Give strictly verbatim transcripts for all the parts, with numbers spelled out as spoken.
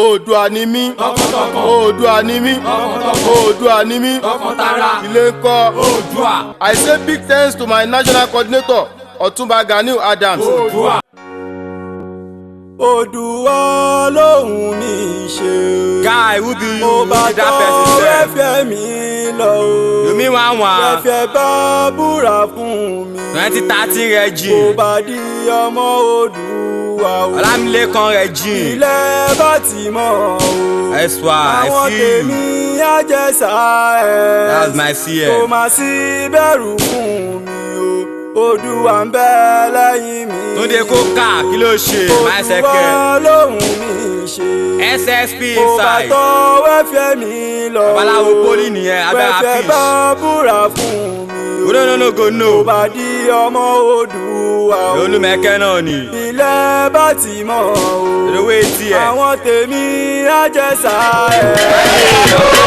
Oòduà ni mí. Oòduà ni mí. Oòduà ni mí. Ilé ńkọ́? I say big thanks to my national coordinator, Ọ̀túnba Ganiu Adams. Oòduà lòun mi ṣe. Guy, who be you? Mo bá tọ́ wẹ́fẹ́ mi lọ o. You mean one one? Wẹ́fẹ́ bá búra fún mi. Twenty thirteen Regime. Mo bá di ọmọ Oòduà o. Ọlámilékan Regime. Ilẹ̀ bá ti mọ̀ o. That's why I see you. Àwọn tèmi á jẹ́ sá ẹ̀. That's my C M. Kò má sí bẹ̀rù fún mi o. Oòduà ń bẹ lẹ́yìn mi. Túndé Kókà, kí ló ṣe? Máa ṣẹkẹ. Oòduà lòun mi ṣe. S S P inside. Mo bá tọ́ wẹ́fẹ́ mi lọ. Babaláwo poli nìyẹn, abẹ́ àfíìs. Wẹ́fẹ́ bá búra fún mi o. Go no, no, no, go no. Mo bá di ọmọ Oòduà o. Olúmẹkẹ náà ni. Ilẹ̀ bá ti mọ̀ o. Èrèwé etí ẹ̀. Àwọn tèmi á jẹ́ sá ẹ̀.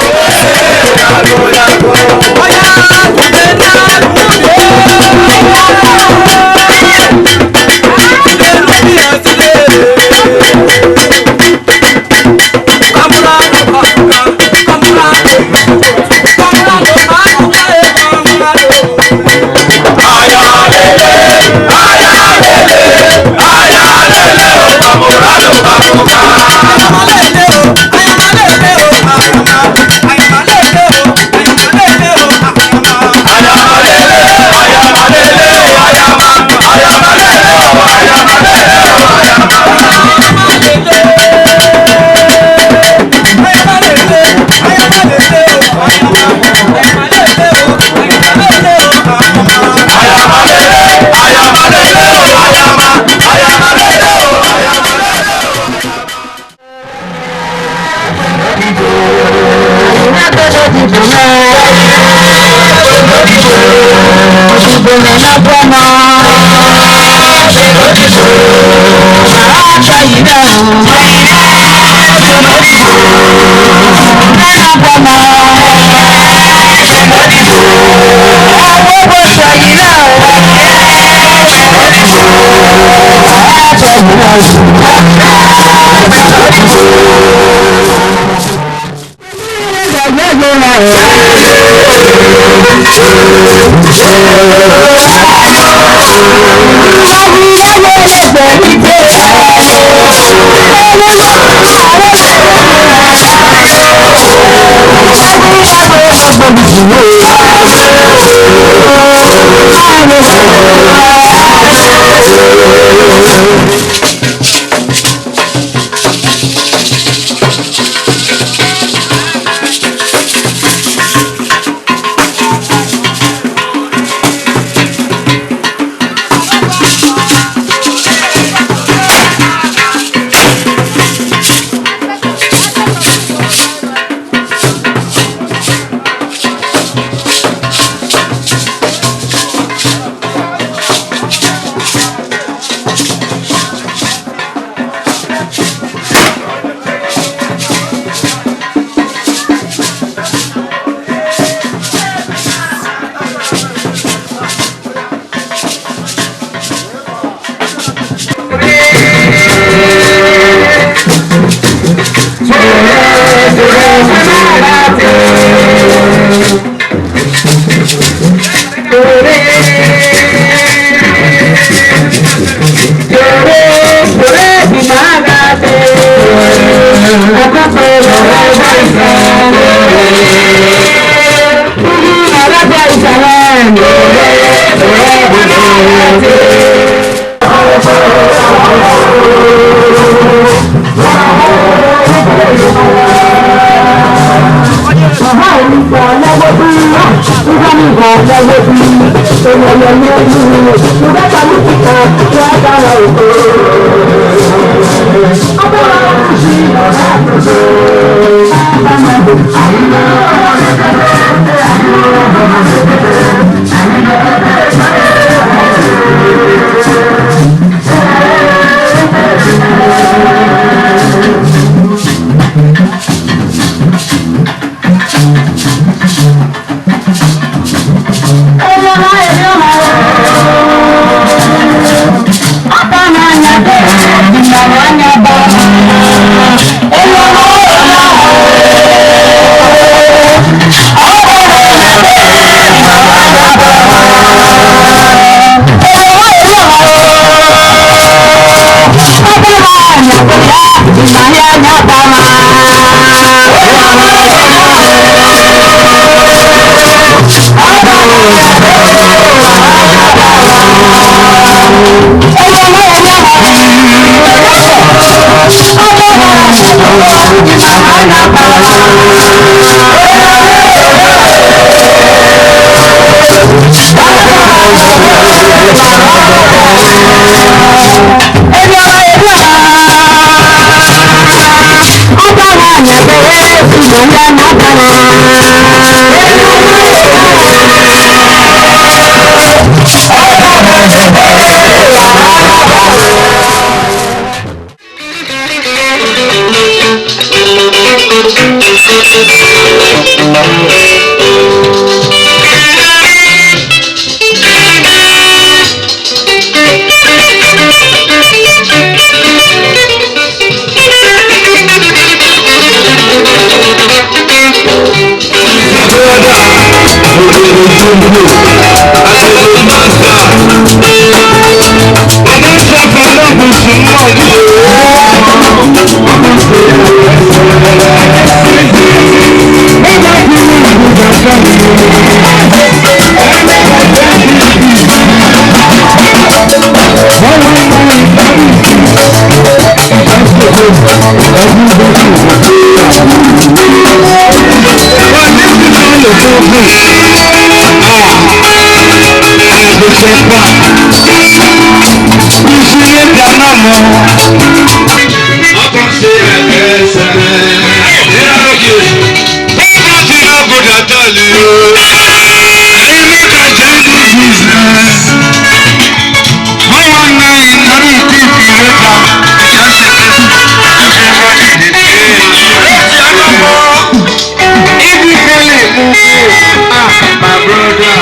If you feel it, move it. Ah, my brother,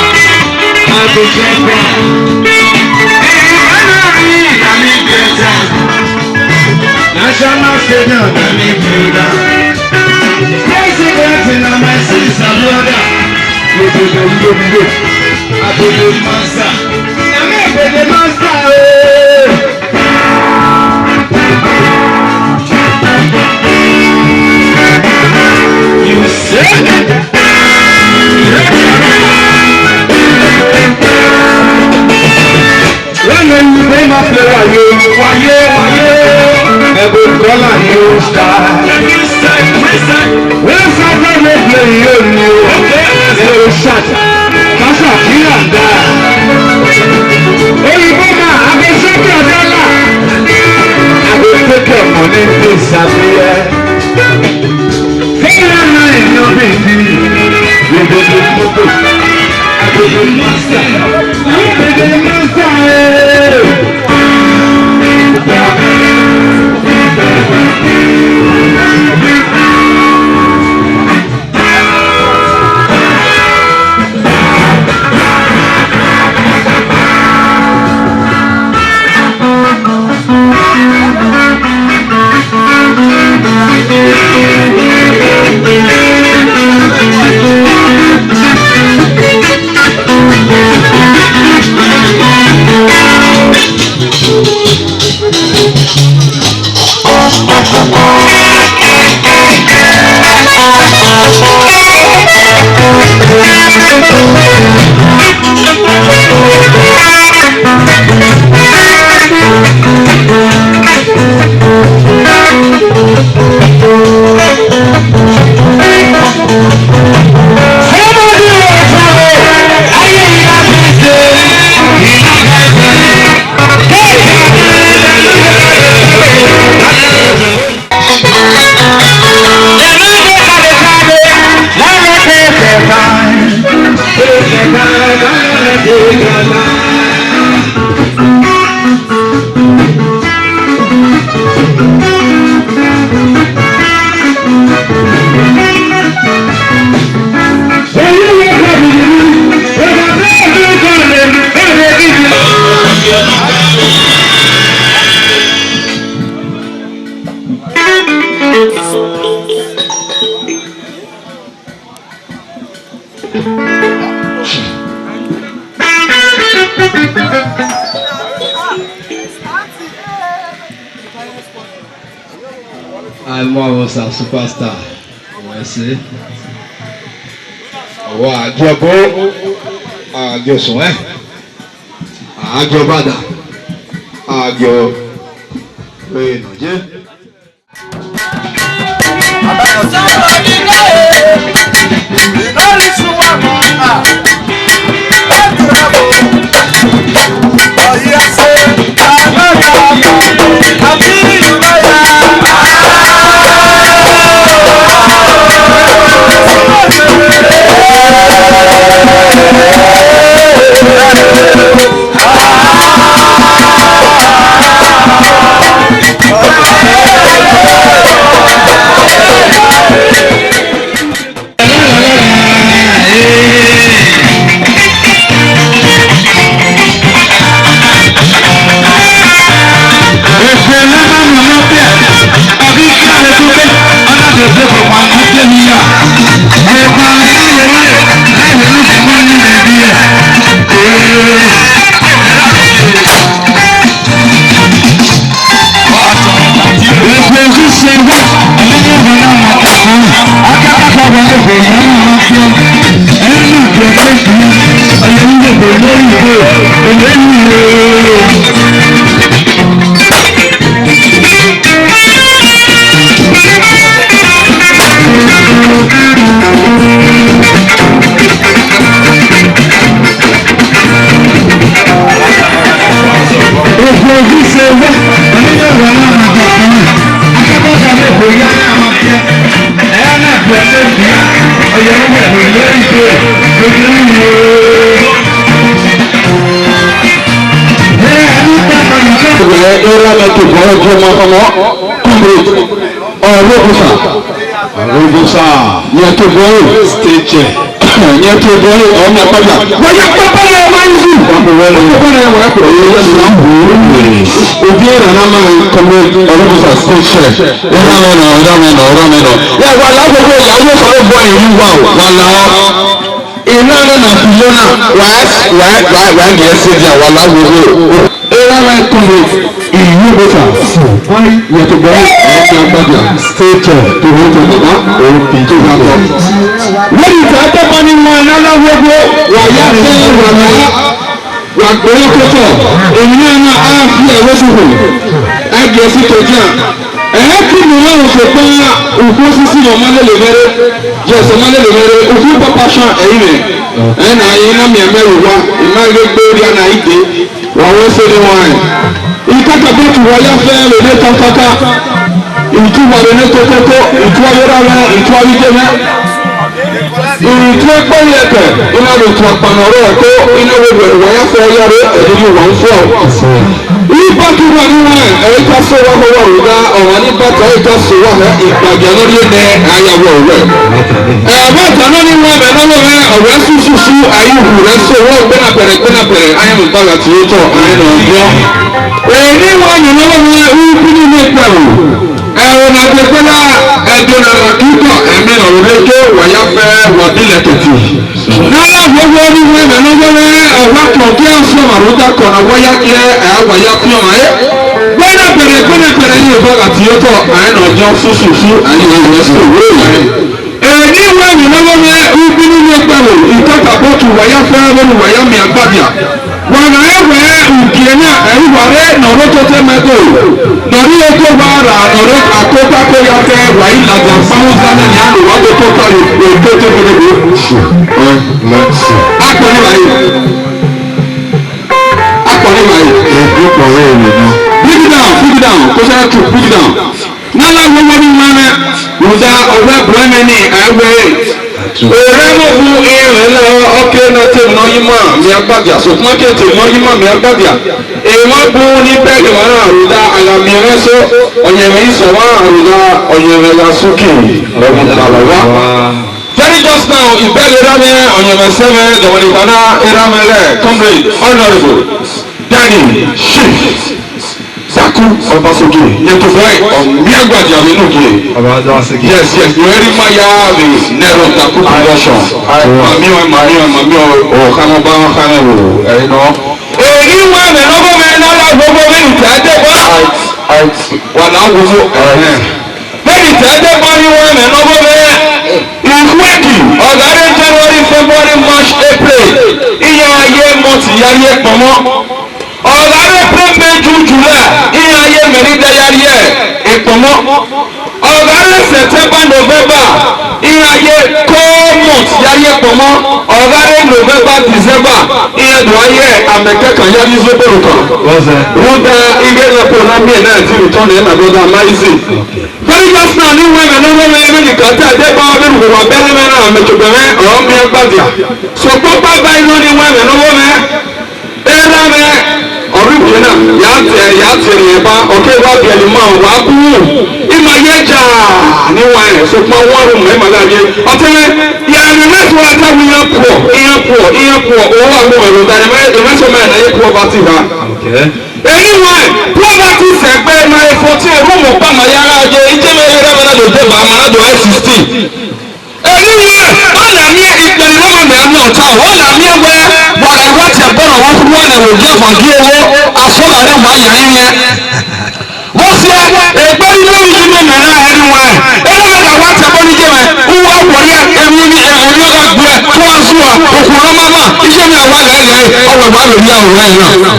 I go check back. If you wanna read, I mean, better. National Stadium, I mean, brother. President and my sister, brother. You do the good, good. I do the master. I mean, the master, oh. Wọ́n lè ní bó máa fẹ́ wáyé, wáyé, wáyé. Ẹ̀bùn dọ́là ni ó ń ta. Wọ́n sábà lè play yóò ní o. Èrò ṣàtà, káṣà kí là ń dá. Òyìnbó máa, àgbẹ̀sọ́kẹ́ dọ́là. Àgbẹ̀sọ́kẹ́ mọ̀ ní ti sàbíyẹ. Fẹ́ràn náà èèyàn bèbí. Bèbè ló mú pé. Àgbègbè mọ́sà. Àgbègbè mọ́sà. Aimọ Ọvọsa superstar. Wẹ se. Ọwọ agiọbo, agiọsọn ẹ, agiọbada, agiọ vbe nọ ye. Ẹ, erha mẹ tobọ ọjọ ma ọmọ, comrade Ọrọbusa. Ọrọbusa. Yẹn tobọ ẹre. Stage chair. Yẹn tobọ ẹre, ọ mẹ kpata. Wẹ ya kpata ya wa izu. Wa ko wẹ lẹ. Wa ko wẹ lẹ, wa ko wẹ lẹ. Obi erha na ma, comrade Ọrọbusa, stage chair. Erha mẹ nọ, erha mẹ nọ, erha mẹ nọ. Ya wa la gbogbo ya, yo sọrọ bọ ẹre wa o. Wa la. Iran na Barcelona, wa, wa, wa, wa gie ẹse dia, wa la wo wo. Erha mẹ comrade Iyobosa, why you to go on your media? Stay tuned to Root Baba, O P T V. Ladies, I don't want anyone, I don't want to go. Wa ya se, wa ya, wa gbẹrẹ kọtọ. Èmi náà á fi ẹ̀rọ ṣòfò. Ẹ gẹ̀ẹ́sì tó jà. Ẹ kí ni wọ́n rò pé ukwu osisi na ọ ma lele mwẹ rre? Yes, ọ ma lele mwẹ rre. Ukwu papa shan ẹre mwẹ. Ẹ na, ẹ na miẹn mẹ vbe owa, I ma ghe gbe rria na ide. Wa wẹ sẹ ne wa rẹn. I kaka bọtu wa ya fẹ vbe ne tọkọka. I tuwa vbe ne tokoko, I tuwa vbe erha mwẹ, I tuwa vbe iye mwẹ. I tuwa ekpa vbe ẹkẹ, I na vbe tuwa akpana ọrọre ẹko, I na vbe wẹ wa ya fẹ ya rre, ẹdẹdẹ wa fọ. Iba kevbe ne uwẹ, ẹ i ka sẹ owa khọ wa rhunmwuda ọmwa ni bata, ẹ i ka sẹ owa hẹ ikpagia ne ọ rhie nẹ, a ya wẹ owẹ. Ẹmwata nọ ni wẹ, mẹ ne ọ mwẹ, ọ wẹ sususu, a i hu rẹ sẹ owa gbenapẹrẹ gbenapẹrẹ, a ya mu gba gha tie otọ, a ya nọ viọ. Eni wẹ, mẹ ne ọ mwẹ, u bi ni ne kpẹvbo. Ẹro na degbe na, ẹdẹ na gha kikọ, ẹmwẹ ne ọ rre do, wa ya fẹ, wa dilẹ kẹti. Ne a ya vbe owo ne uwẹ mwẹ ne ọ mwẹ, ọ wa tọn ọghe ọsọmwa rhunmwuda kọ na wa ya gie, ẹ, a wa ya fian ọmwa re. Gbenapẹrẹ, gbenapẹrẹ, ni eva gha tie otọ, a i nọ jọ sususu, a i nọ jọ sususu. Eni wẹ emwi ne ọ mwẹ, u bi ni miẹn kpẹvbo, I kaka bọtu wa ya fẹ vbene uwa ya miẹn agbabia. Wa na rẹn wẹ ugie na, ẹ i wa rre ne ọ rre ototọ ẹmwẹ ẹgo, ne ọ rre ego wa ra, ne ọ rre akobako ya fẹ, wa i ladian kpahunmwu zẹ nẹ nian ne uwa do tota ye ototọ ẹmwẹ ẹgo. Akpọ ni wa re. Akpọ ni wa re. Bring it down, bring it down. Kosara troop, bring it down. Ne a la wẹ owa ni ma mwẹ, rhunmwuda ọ wẹ ẹbọ ẹmwẹ ni, a wẹ ẹre. Erha ne ọ bu irẹn mwẹ na, ọ ke na te emwi ne ọ yi ima miẹn agbabia, sokpan ọ ke te emwi ne ọ yi ima miẹn agbabia. Emwa bun ni bẹghe emwa na rhunmwuda a gha miẹn mwẹ eso, ọyẹnmwẹ i sẹ ọmwa rhunmwuda ọyẹnmwẹ gha suki, ọ ghi kpalọ owa. Very just now, I bẹghe erha mwẹ, ọyẹnmwẹ sẹ mwẹ, dọmọdekpa na, erha mwẹ ghẹ, comrade, honourable, Danny, chief. Zaku Obasogie, yẹn tobọ ẹre, ọ miẹn agbabia vbe ne ugie. Yes, yes, you very ma ya vbe Nero Zaku production. Ma miẹn ọẹn, ma miẹn ọẹn, ma miẹn ọẹn, ọ khanmwẹ ọba, ọ khanmwẹ ẹvbo, ẹ i nọ. Eni wẹ mwẹ ne ọ mwẹ ne a la gbogbo vbene I ta deba. Wa na gbogbo, ẹhẹn. Vbene I ta deba ni wẹ mwẹ ne ọ mwẹ. Ikhuẹki, ọ gha rre January, February, March, April. Iran ye month ya rrie kpọnmọ. Ọ gha rre April, May, June, July, iran ye mẹrhida ya rrie ekpọnmọ. Ọ gha rre September, November, iran ye cold month ya rrie ekpọnmọ. Ọ gha rre November, December, iran do a ye amẹkẹkan ya rrie izobo rukan. Rhunmwuda ighẹ ne ẹko na miẹn na ẹtin vbe otọ nẹ, na brother, ma easy. Very just now, ni wẹ mwẹ ne ọ mwẹ vbene I ta deba vbene uwa bẹghe mwẹ na, mẹ tobọ mwẹ, ọ miẹn agbabia. Sokpan ọkpa ba inọ ni wẹ mwẹ ne ọ mwẹ. Erha mwẹ, ọ rre ivie na, ya tie, ya tie rẹn ba, ọ ke wa biẹlẹ ima, wa bu. Ima ye ja, ni wa rẹn, sokpan wa ru mẹ, ima gha ye. Ọtẹn mwẹ, ya ne mwẹ so ra ta wẹ iran puọ, iran puọ, iran puọ, o wa mu ẹro da, mwẹ, mwẹ so ma na ye poverty ra. Okay. Eni wẹ, poverty sẹ egbe ma e fourteen, ru mẹ ọkpa ma ya gha ye, iye mwẹ erha mwẹ na do deba, ma na do ẹ sixteen. Eni wẹ, ọ na miẹn ikpẹn ne ọ ma mẹ a miẹn ọta, ọ na miẹn wẹ, wa gha wa tie ẹbọ na, wa khuẹ ne ẹvbo gie ọfan gie ẹvbo, asọ gha rre wa ya rinmwian. Vbọsiẹ, egbe ne I miẹn iyimwẹ mẹ na, eni wẹ, erha mwẹ gha wa tie ẹbọ ne iye mwẹ, u wa wọrria, emwi, emwi, emwi ọ gha gbuẹ, ku a zua, okhuo ne ọ ma ma, iye mwẹ a wa ghẹ ghẹ, ọ wẹ wa vbe rhie aro ẹre na.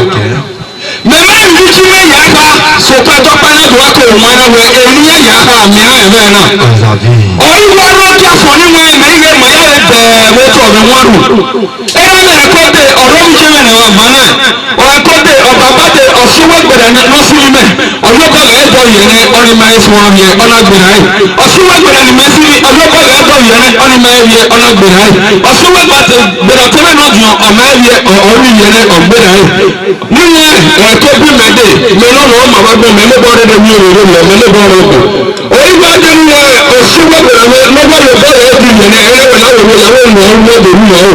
Mẹ ma miẹn iyimwẹ ya kha, sokpan ẹdẹ ọkpa na do wa ke ohuan na wẹ, emwi iran ya kha, miẹn ẹmwẹ na. Ọ i wa rre ogiafẹn ni wẹ, mẹ ighẹ ma ya vbe bẹ vbe otọ mwẹ wan ru. Erha mwẹ, ẹko Ọrọmwẹ iye mwẹ ne ọ ma na, ọ ẹko de, ọ baba de, ọ sẹ uwu ẹgbẹdẹ ne ọ sẹ uwu imẹ, ọ ye obọ ghẹ dọ yẹ nẹ, ọnii ma he suẹn ọhiẹn, ọ na gberra ẹre. Ọ sẹ uwu ẹgbẹdẹ ne imẹ sẹ uwu, ọ ye obọ ghẹ dọ yẹ nẹ, ọnii ma he viẹ, ọ na gberra ẹre. Ọ sẹ uwu ẹgbẹdẹ, ẹgbẹdẹ ọtẹn mwẹ ne ọ diọn, ọ ma he viẹ, ọ, ọ ni yẹ nẹ, ọ gberra ẹre. Ne irẹn, ọ ẹko bi mẹ dee, mẹ ne ọ nọ ma vbe agbọn, mẹ ne obọ rre ne emwi rere mẹ, mẹ ne obọ rre okhuo. Ọ i wa dee ne irẹn, ọ sẹ uwu ẹgbẹdẹ mwẹ, ne ọ wa ye obọ ghẹ dọ yẹ nẹ, ẹre wẹ na wẹ, wẹ ya wẹ ne ọ wẹ dee ne ọ.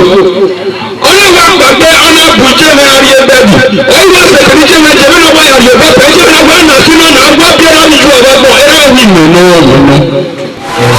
Ọ na gha gbagbe, ọ na bu iye mwẹ gha rrie bẹgbi. Ẹ i wa sẹ kevbe iye mwẹ, iye mwẹ na wa ya rrie bẹgbi, iye mwẹ na wa na si na na wa biẹ ra ni ju ọvbabọ, erha wẹ imẹ nọ, imẹ nọ.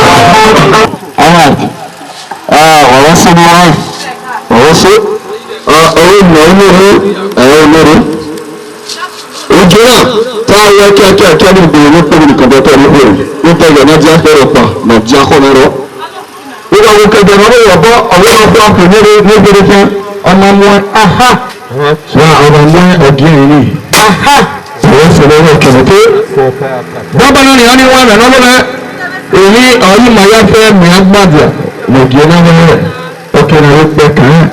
All right. Ah, ọ̀rọ̀ sí ni wọ́n. Ọ̀rọ̀ sí. Ah, ọ̀rọ̀ ìmọ̀ inú rẹ̀, ẹ̀rọ inú rẹ̀. Ojú náà, tá a yẹ kíákíá kíá ní ìgbìmọ̀ ní pẹ̀lú nìkan bẹ́ẹ̀ tẹ̀lé pé ní tẹ̀lé náà jẹ́ akẹ́rọ̀ pa, náà jẹ́ akọ́nà rọ. Wọ́n wá wọ́n kẹgbẹ́ náà lọ́wọ́ bọ́, ọ̀rọ̀ náà fún àpò ní ní gbére fún ọmọ ọmọ ẹ̀. Aha! Wọ́n ọmọ ọmọ ẹ̀ ọ̀dí ẹ̀yìn ni. Aha! Wọ́n sọ lọ́wọ́ kẹ̀lẹ́ pé. Bàbá náà ni wọ́n ní wọ́n rẹ̀ lọ́wọ́ rẹ̀. Èyí ọ̀yìn màá yá fẹ́ mi á gbàdúrà. Mo di ẹ̀ náà lọ́wọ́ rẹ̀. Ọkẹ́ náà ló pẹ́ kàn án.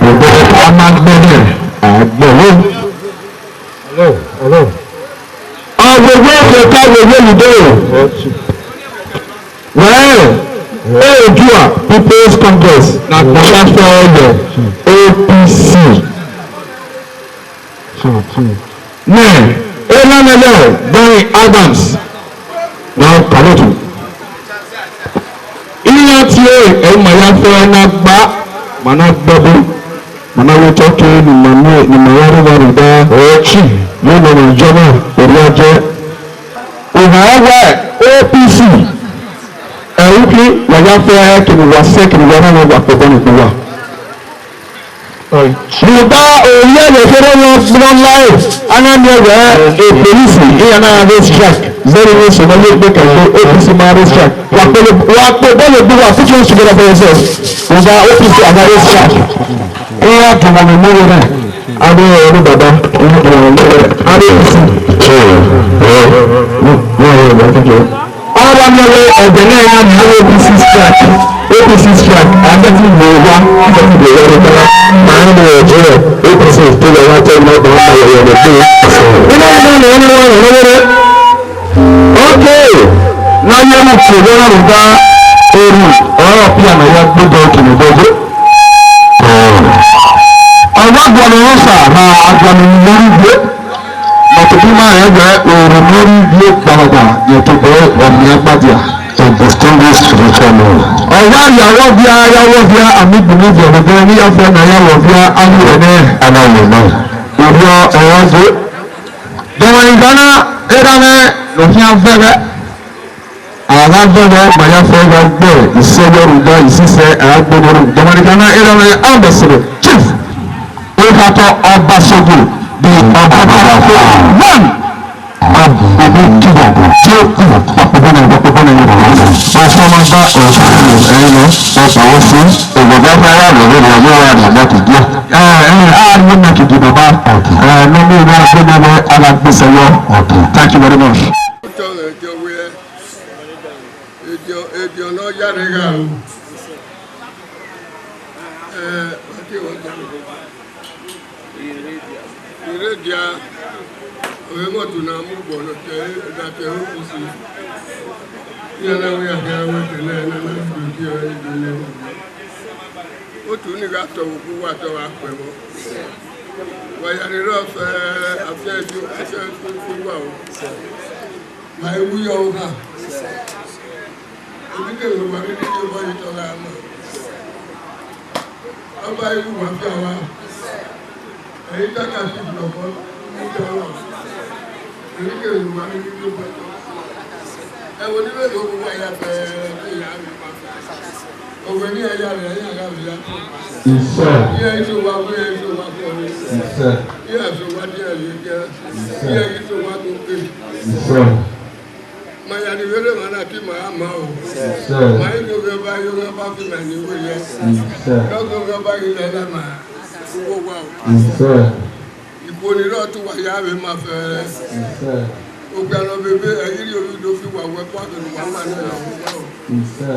Gbogbo a máa gbọ́ bẹ́ẹ̀, à gbọ́ wọ́n. Hello, hello. Ọ̀gbọ̀gbọ̀ ọ̀fẹ́ ká gbogbo olùdó. Well, Oòduà People's Congress na gbọdọ fẹ ọyọ, A P C. Nẹ, ena Emmanuel Dọnyin Adams, na Kalotu. Iran tie ẹre ma ya fẹ na gba, ma na gbẹbu, ma na wẹ tọke ne ima miẹn, ne ima ya rre evba rhunmwuda ọchẹ, ne ima na jọ na, erriọ jẹ. Uwa wa O P C, ẹre uki wa ya fẹ kene uwa sẹ, kene uwa rhan wa kpobọ ne egbe uwa. Rhunmwuda ovbi ẹvbo kherhe ne ọ lae, a na miẹn wẹẹ e police iran na race track, zẹvbe ne eso ne ọ ye egbe ka egbe, O P C ma race track. Wa kpolo, wa kpobọ ne egbe uwa, put your hands together for yourself. Rhunmwuda O P C a na race track. Iran tọmọ mwẹ mu vbe na. Ade ọre baba, iran tọmọ mwẹ mu vbe na. Ade O P C. Ọ wa miẹn wẹẹ ẹdẹ ne iran miẹn avbe O P C strike, O P C strike, a sẹtin vbe owa, a sẹtin vbe owa rre kpara, ma rẹn ne ọ jẹ O P C te lẹ wa te ne ọ gba ma yẹyẹ ne gbe. Ina ina ne ọ ne wa rẹn rre. Ok, na ye mu tie vbe na rhunmwuda erhu ọre ọ pia ne ọ ya gbe odẹ kene odẹ. Ọ wa gualọ rẹn osa na agualọ ne ọ rhie ivie. But ima rẹn wẹẹ orhu ne ọ rhie ivie gbalaga ye tobọ ọmian gbadia. The distinguished spiritual man. Ọ wa ya wọ via, ya wọ via, ami gbunu via, vbe ne ya fẹ na ya wọ via, ayi rẹ nẹ. Ana wẹ nọ. Orhiọ ẹre ọ do. Dọmwẹrigha na, erha mwẹ ne ọ khian vẹvẹ. A gha vẹvẹ ma ya fẹ gha gbe isẹ yọ rhunmwuda isisẹ a gbe ne orhu. Dọmwẹrigha na, erha mwẹ ambassador, chief. Okhatọ Ọbasogo, the Ọbabarafa one. Ọbẹbẹ kidọgbọ, tí ó kù, ọkpọkpọ náà, ọkpọkpọ náà yóò wá. Ọsọ ma gba ọsọ ẹyin lọ, ọsọ wọn fún, ògbọ̀gbọ̀ fẹ́ wà lórí rẹ̀, yóò wà ní ọmọ kìdí. Ẹ ẹ, a ní ọmọ kìdí bàbá, ẹ, nínú ìwé agbẹ́dẹ́gbẹ́ alágbèsẹ́yọ. Thank you very much. Ediọn, ediọn ne ọ ya rre gha ru. Ẹ, Iredia, ọre ẹmwẹ otu na mu gbọlọ te, da te O P C. Iran na wẹ ya khian wẹ te nẹ, na na do die ọre do nẹ. Otu ni gha tọ vbe okhuo uwa te ọ gha kpẹ vbọ. Wa ya rherọ fẹ afian edu, afian edu uwa o. Ma i wu yọ ohan. Emwi kevbe ne uwa rhirhi rhie obọ ye otọ gha ma. Ọba i wu uwa fian owa. Ẹ i ta ka fi blọbọ mu otọ gha. Emwi kevbe ne uwa rhirhi rhie obọ ye otọ. Ẹvbo ne I vbe do vbe uwa ya fẹ, te I ya vbe ma fẹ. Owe ne iran ya rre, iran gha vbe ya tọn. Isẹ. Iran i sẹ owa, iran i sẹ owa fo. Isẹ. Iran sẹ owa, iran ye giẹn. Isẹ. Iran i sẹ owa do ke. Isẹ. Ma ya ni vbe rre emwa na, te ima gha ma o. Isẹ. Ma i do ghe ọba, yo ghe ọba fi ma ni wẹ yẹ. Isẹ. Dọ ghe ọba ghi lẹ na ma, wo wa o. Isẹ. Ikhuo ni rre ọtẹn uwa ya vbe ma fẹ. Isẹ. Okpia ne ọ vbe ebe, ẹ i rhie ovbi do fi uwa wẹ kua ghe ne uwa ma nẹ. Isẹ.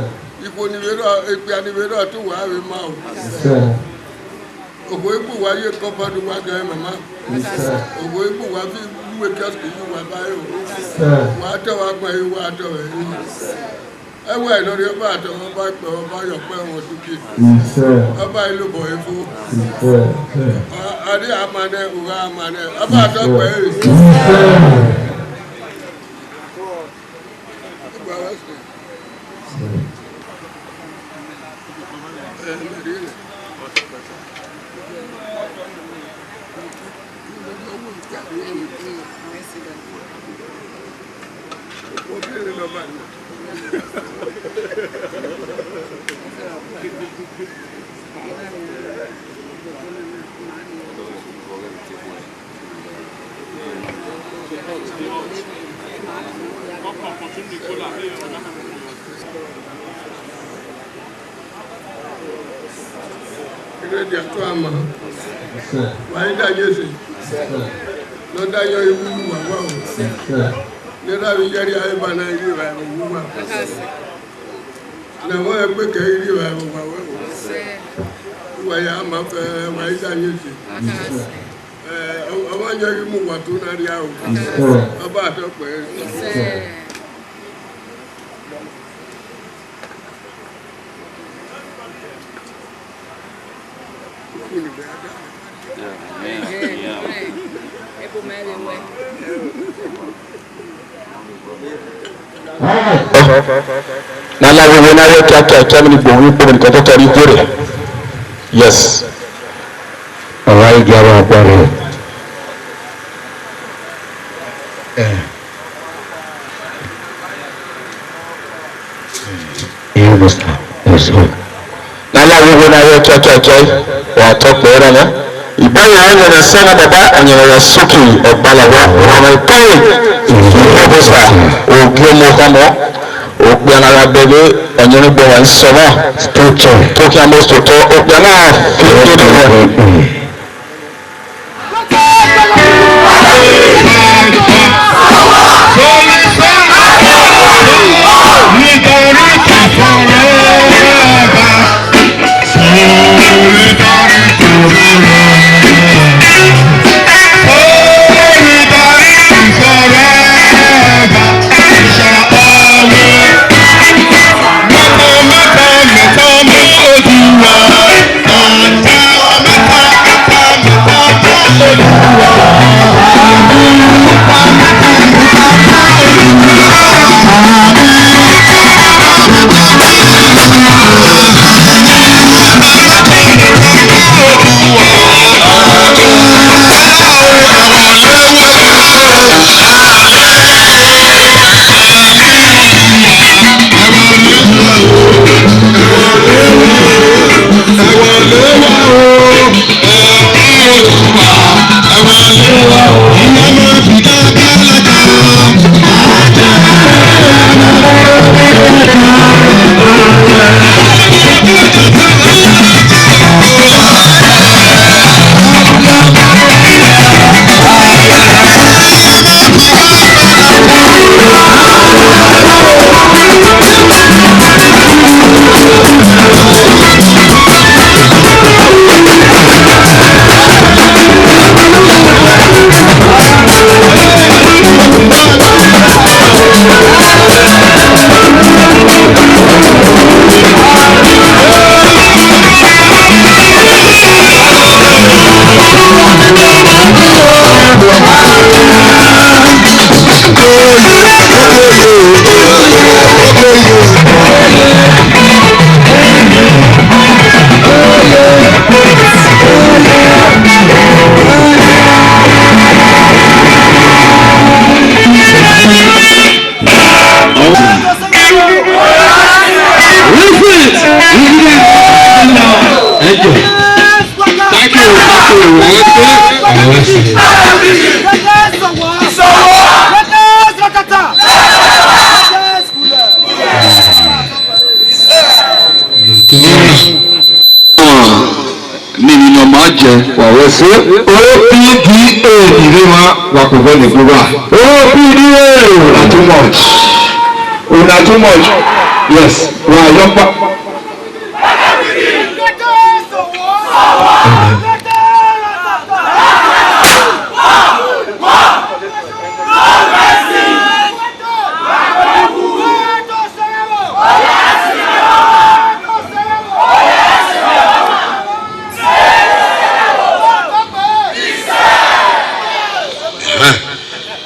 Ikhuo ni vbe rre, ekpia ni vbe rre ọtẹn uwa vbe ma o. Isẹ. Okhuo igbe uwa ye kọpa ne uwa gẹ mama. Isẹ. Okhuo igbe uwa fi uwe kiosk yi uwa ba ro. Isẹ. Wa tọ wa gbẹn yi, wa tọ vbe yi. Ẹwẹ ne ọ rhie ọba atọ, ọba ikpẹ, ọba yọ ọkpẹ wọn tuki. Isẹ. Ọba ilobọ efo. Isẹ. A, a rhie ama nẹ, u gha ama nẹ. Ọba atọ kpẹ re. Isẹ. Iredia tu ama. Wa i da ye ese. Ne ọ da yọ iwu wa wa o. Ne ra vbe yẹrẹ eba na iri ra wu wa. Na wẹ gbe kẹ iri ra wu wa wẹ o. Wa ya ma fẹ, wa i da ye ese. Ẹ, ọ, ọ ma yọ iwu wa tu na ria o. Ọba atọ kpẹ. Ne a la vbe wẹ ne a wẹ kiakia, ikia vbene igbo vbe ikpogho ne ikọtọtọ rre iye rre. Yes. Ọ gha i gia vbe akpa rre. Eh. Iyo, Mister Ozo. Ne a la vbe wẹ ne a wẹ kiakia, wa tọ kpẹẹ rran na. Iba ya ọyẹnrẹn sẹ na baba, ọyẹnrẹn ya soki ọgbala wa, ọmọ ẹkẹrẹ, Mister Ozo, ogie ọmọ ọkhan mọ. Okpia na gha bẹghe ọyẹnrẹn gbọ wa nsọmọ. Tokian mọ sotọ, okpia na fi dede wẹ. Thank you. Thank you. Nini ne ọ ma jẹ, wa wẹ ẹse. O P D A ni rre emwa, wa kobọ ne egbe uwa. O P D A, una too much. Una too much. Yes, wa yọ kpa.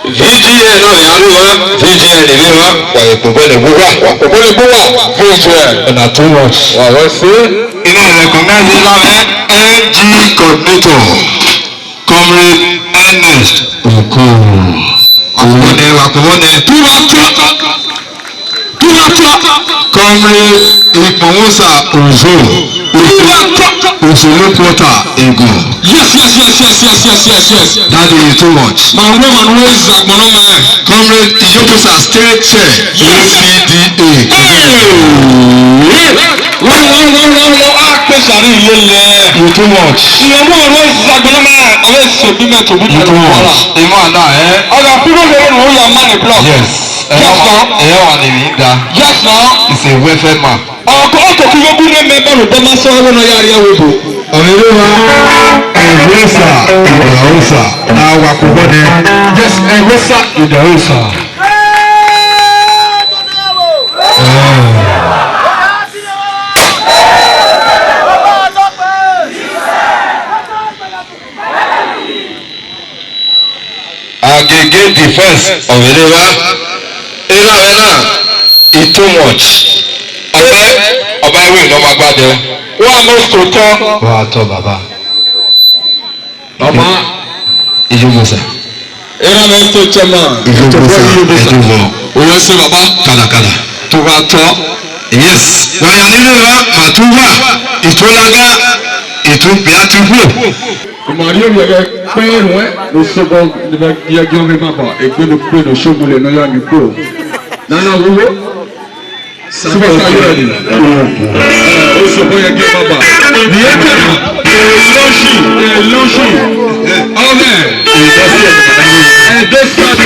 V G N na vbe a rre emwa, V G N ni rre emwa, wa vbe kobọ ne egbe uwa, wa kobọ ne egbe uwa, V G N. Una too much. Wa wẹ ẹse. I na recognize la mwẹ M G coordinator, Comrade Ernest Okoye. Wa kobọ nẹ, wa kobọ nẹ. Comrade Ikpọnmwusa Ozo. Osolo Quarter, Ego. Yes, yes, yes, yes, yes, yes, yes, yes. That is too much. Ma wẹ ma nuẹ zagbọn nọ ma. Comrade Iyokosa, State Chair, U C D A. Hey! Wọ́n, wọ́n, wọ́n, wọ́n, wọ́n á pè sàrí ilé lẹ. You too much. Ìyẹn mú ọ̀rọ̀ zagbọn nọ ma. Ọ̀rọ̀ èsè bí mẹ́tò bí mẹ́tò wàhálà. Ìmọ̀ àná ẹ̀. Ọ̀gá, people dey run who your money block. Yes. Yes, sir. Ẹ wà ní mi da. Yes, sir. It's a welfare man. Ọkọ, ọkọ kí ló kú ní mẹ́bà ló bọ́ máa sọ ọ́ lọ́nà yára yẹ wò bò. Ọ̀rẹ́lẹ́wà, ẹ̀rẹ́sà, ìdàrúsà, àwa kò gbọ́dẹ. Yes, ẹ̀rẹ́sà, ìdàrúsà. Defense, ọvbẹrẹ evba, erha vbe na, it too much. Ọba, ọba ẹvbo ne ọ ma gbadẹ. Wa must to tọ. Wa tọ baba. Baba. Ijobosa. Erha vbe state chairman. Ijobosa. Ijobosa. Oyọ se baba. Kala kala. To wa tọ. Yes. Wa ya ni re ra, ma tu wa. Itu laga. Itu bia tu hu. Imari ovbi ẹghẹ kpẹrẹn ruẹn ne Osobọ ne vbe gie gie ọmwa baba egbe ne ukpe ne Osobọ lẹ ne ọ ya ni kpo. Nana wowo. Superstar Union. Osobọ ya gie baba. Ni e kẹrẹ. Elọshi, Elọshi. Ọghẹ. Edo State.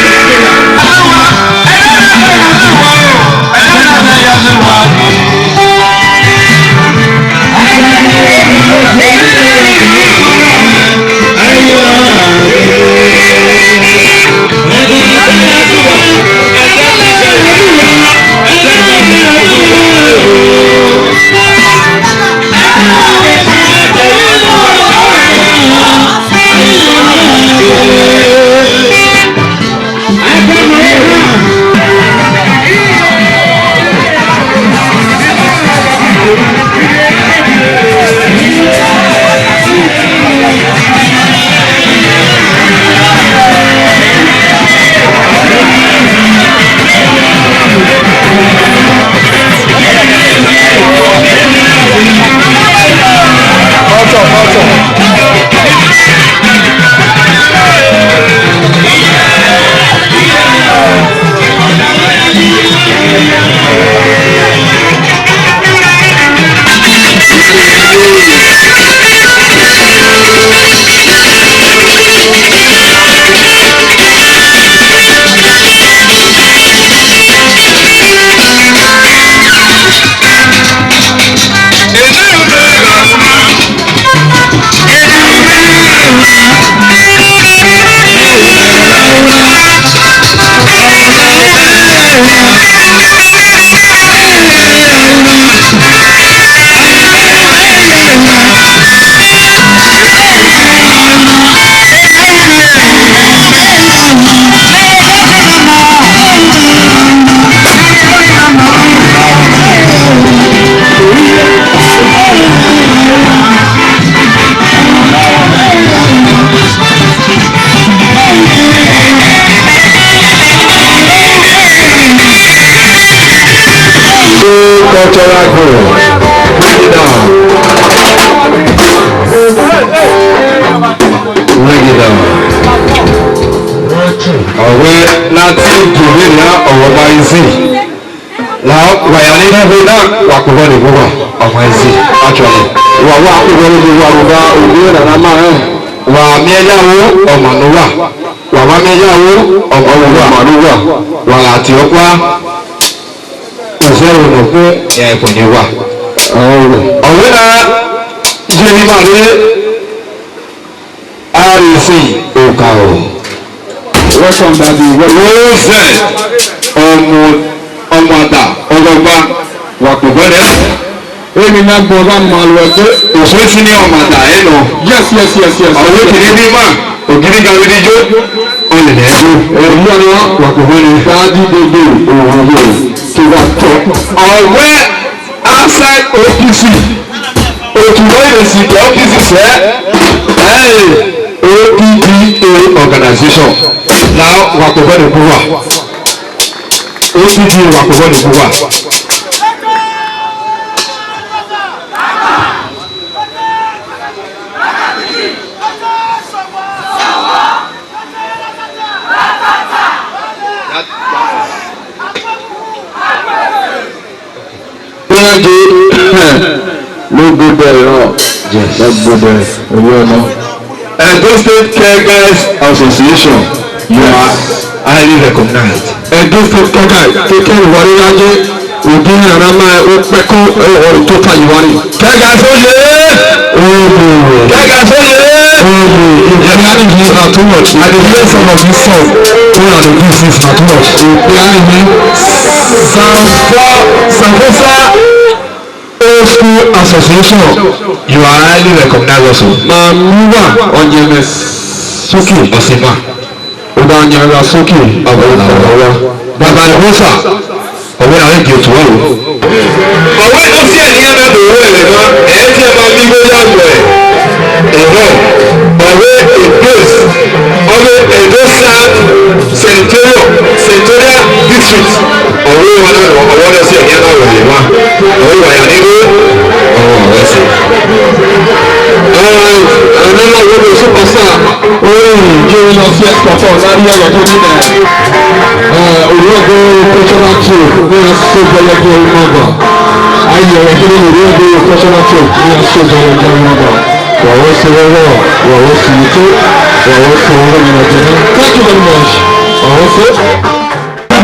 Cultural group, bring it down. Bring it down. Ọwẹ na ti dùn mí nìyà ọ̀rọ̀ bá yín sí. Na wa ya ni na vbe na wa kpọghọ ne vbe uwa, ọmwa ezi, actually. Wa wa kpọghọ ne vbe uwa, rhunmwuda ovbi na na ma rẹn. Wa miẹn ya ru ọmwa ne uwa. Wa ma miẹn ya ru ọmwa ne uwa. Wa gha tie ọkpa. Ozẹvbe ne ọ khin, iran ẹkpo ne uwa. Ọ wẹ na, iye ne ima rre. Arisi Okaro. Welcome, Daddy. Welcome. Ozẹ, ọmọ, ọmọ ada, ọlọgba, wa kpọgbọ rẹ. Emwi ne agbọn gha ma ruẹ ẹgbẹ. Oso esi ne ọmọ ada ẹ nọ. Yes, yes, yes, yes. Ọwẹ kìíní bí ma, ògiri ga vbe di yo, ọlẹlẹ ẹ yo. Ẹ̀rọ yìí ọ̀nà wa kò fẹ́ ni. Daddy Dodo, òwò yóò tó bá tọ́. Ọwẹ outside O P C. Otu vbe esi ke O P C sẹ, ẹ, O P D A organization. Na wa kpọgbọ ne khuwa. O P D A wa kpọgbọ ne khuwa. Iran je, no go there, no. Yes. No go there. Owo ọmọ. Edo State Caregivers Association, you are highly recognized. Edo State Caregiver, keke Iwari gha ye, udi na na ma okpẹkọ, eh, ọre tota Iwari. Caregivers oye! Oye! Caregivers oye! Oye! If you are in here na too much. I dey hear some of these songs. Una dey do this na too much. If you are in here, Sanfo, Sanfosa Old School Association, you are highly recognized also. Mamuwa Onyeme Suki Osima. Ọba yan gha sọki, baba ọba, baba ẹvbo sa, ọ wẹ a ghi gie otu aro. Ọ wẹ ne ọ si ẹre ne iran na do ru ẹre emwa, ẹ i tie ma ghi igho ya gbe ẹre. Ọ wẹ Grace, ọ wẹ Edo South Senatorial, Senatorial District, ọ wẹ emwa na nọ, ọ wẹ ne ọ si ẹre ne iran na ru ẹre emwa, ọ wẹ wa ya ni igho, ọ wẹ ẹse. Alright, another one of superstar. Oi, giving us first perform, that year we're doing that. Uh, Uruago Cultural Troupe, we are so very, very member. I hear we're doing Uruago Cultural Troupe, we are so very, very member. We are also very well, we are also you too. We are also very well. Thank you very much. We are also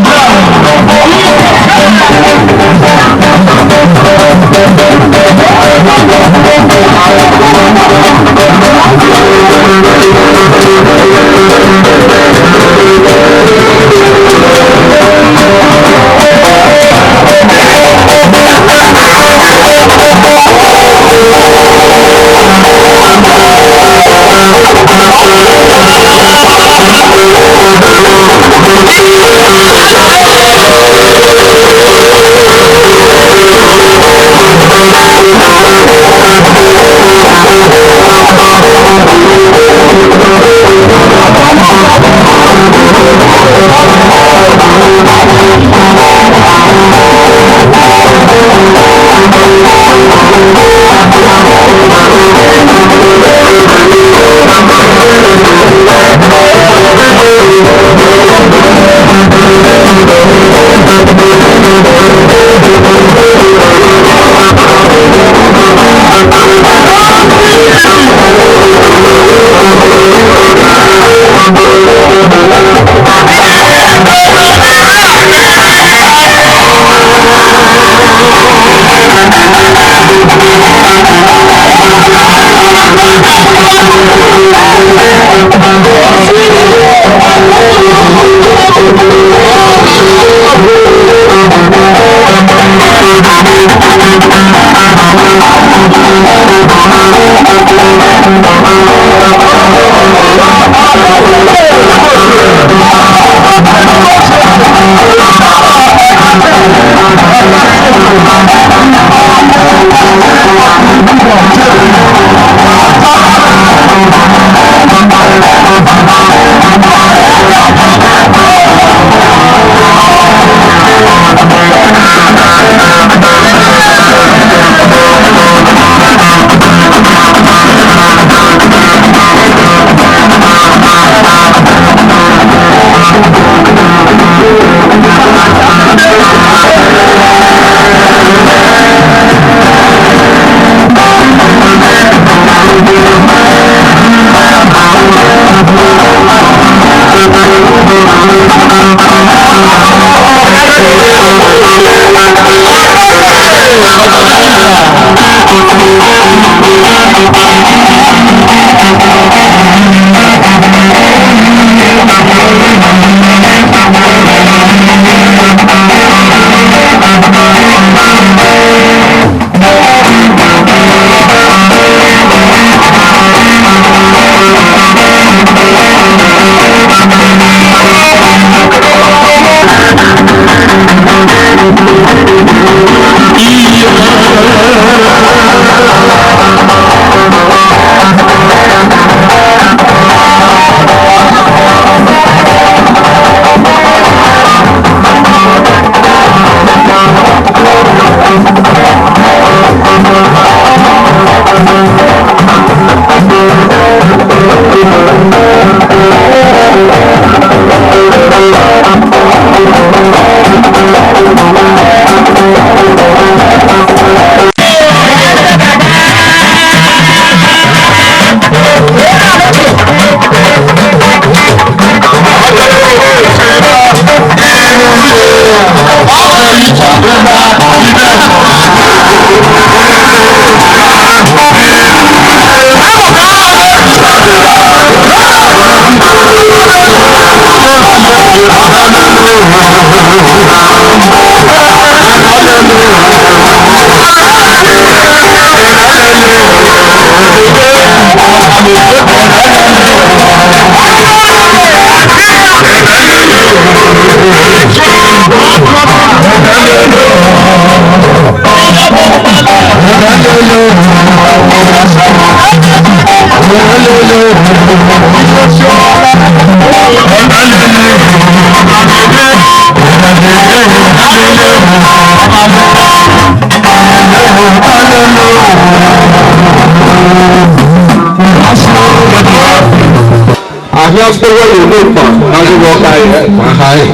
Ya gbe wẹ ye ne okpan na ghi vbe ọka ẹre. Wa kha ẹre.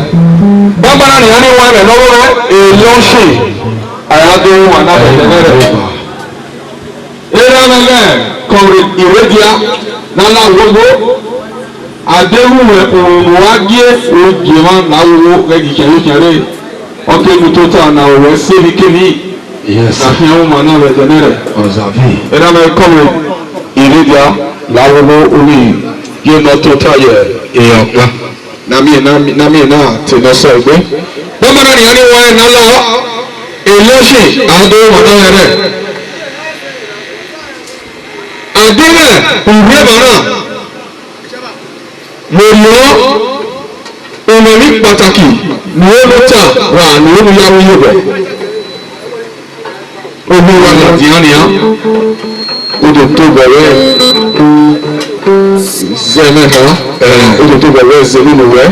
Banbanna ne iran ni wan ẹmwẹ ne ọ vbe mwẹ, elọsin, a ya do wan na vbe ẹdẹnẹrẹ. Erha mwẹ ghẹ, Comrade Iredia, ne a la ghogho, a deghẹ uwẹ, u wa gie, u gie emwa ne a ghogho ghẹ gie ikhian ye okhian rre, ọ ke gu tota na wẹ se emwi kemwi. Yes. Na khian uma na vbe ẹdẹnẹrẹ. Ọzabi. Erha mwẹ Comrade Iredia, la ghogho, u ni ye ne ọ tota ye ehe ọkpa. Na miẹn na, na miẹn na te ne ọ sẹ egbe. Banbanna ne iran ni wan ẹmwẹ ne a la, elọsin, a do wan na vbe ẹdẹnẹrẹ. A deghẹ u rre evba na, vbe orhiọn, u mwẹ emwi kpataki ne u ho ne u ta ra ne u ho ne u ya ru iyobọ. Ohu wa ladian nian, u do tobọ vbe zẹ mwẹ kha, u do tobọ vbe zẹ ne unu wẹ.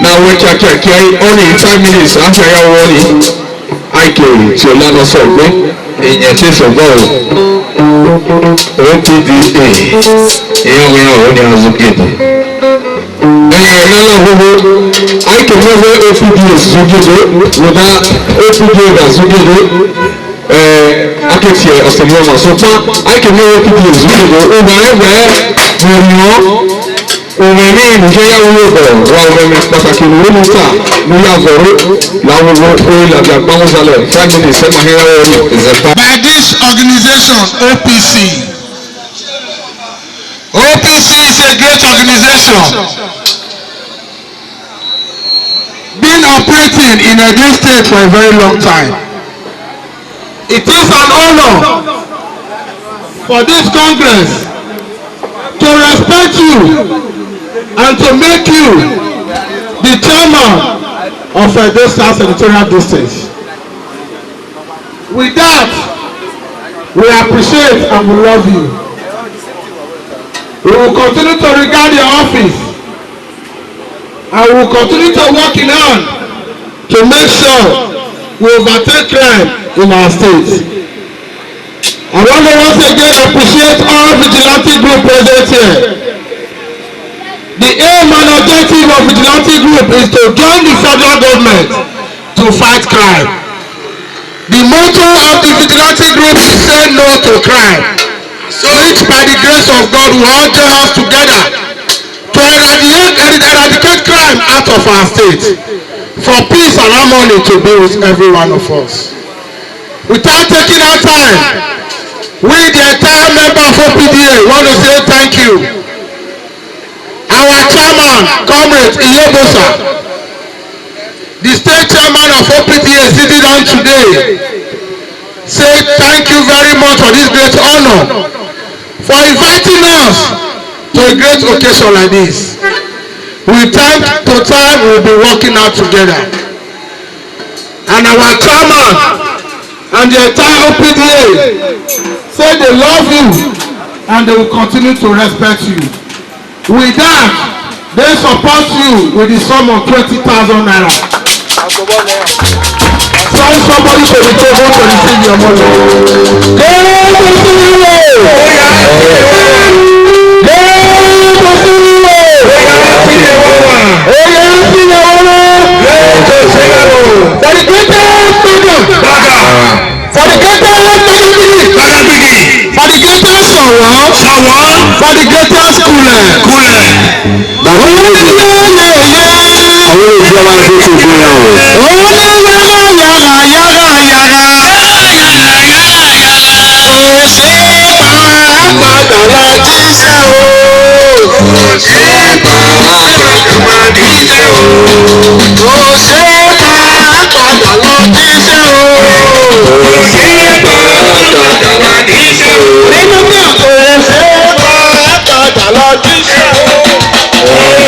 Na wẹ kiakiakia, ọnii five minutes, a fia ya wọ ọnii. A i ke tie ọla nọ sẹ egbe, iyẹn te sẹ ọgbọ o. O P D A, iran wẹ iran ọre nian zugbe. Ẹ, ne a la ghogho, a i ke miẹn wẹ O P D A zugbe do, rhunmwuda O P D A gha zugbe do, ẹ, a ke tie ọsẹ ne ọ ma, sokpan a i ke miẹn wẹ O P D A zugbe do, uwa rẹn wẹ, vbe orhiọn, u mwẹ emwi ne u khian ya ru iyobọ, wa u mwẹ emwi kpataki ne u ru ne u ta, ne u ya vọrọ, la ghogho, u ladian gba mwẹ zalẹ, five minutes, ẹ ma khian ya ru ẹre. By this organization, O P C. O P C is a great organization, been operating in Edo State for a very long time. It is an honor for this Congress to respect you and to make you the chairman of Edo South Senatorial District. With that, we appreciate and we love you. We will continue to regard your office, and we will continue to work in hand to make sure we overtake crime in our state. I want to once again appreciate all vigilante group present here. The aim and objective of vigilante group is to join the federal government to fight crime. The motto of the vigilante group is "Say no to crime," which by the grace of God will all join us together to eradicate, eradicate crime out of our state, for peace and harmony to be with every one of us. Without taking our time, we, the entire member of O P D A, want to say thank you. Our chairman, Comrade Iyobosa, the state chairman of O P D A, sitting down today, say thank you very much for this great honor, for inviting us to a great occasion like this. With time to time, we will be working out together. And our chairman and the entire O P D A say they love you and they will continue to respect you. With that, they support you with the sum of twenty thousand naira. Tell somebody to the table to receive your money. Gẹgẹ bó ti rí o. Gẹgẹ bó ti rí o. Ó yá, fi lè wọ́n wá. Ó yá, fi lè wọ́n wá. For the greatest Gbagyi. Gbagyi. For the greatest Gbagyi. Gbagyi. For the greatest Sọwọ. Sọwọ. For the greatest Kulẹ. Kulẹ. Bàbá mi ti yẹ yẹ yẹ. Àwọn olùdíje wa ń gbé tó gbé yà wò. Ó ní yàrá, yàrá, yàrá, yàrá. Ó ṣe máa padà lọ jíṣẹ́ o. Ó ṣe máa padà lọ jíṣẹ́ o. Ó ṣe máa padà lọ jíṣẹ́ o. Ó ṣe máa padà lọ jíṣẹ́ o. Nínú bí ọ̀tọ̀ rẹ̀ ṣe máa padà lọ jíṣẹ́ o.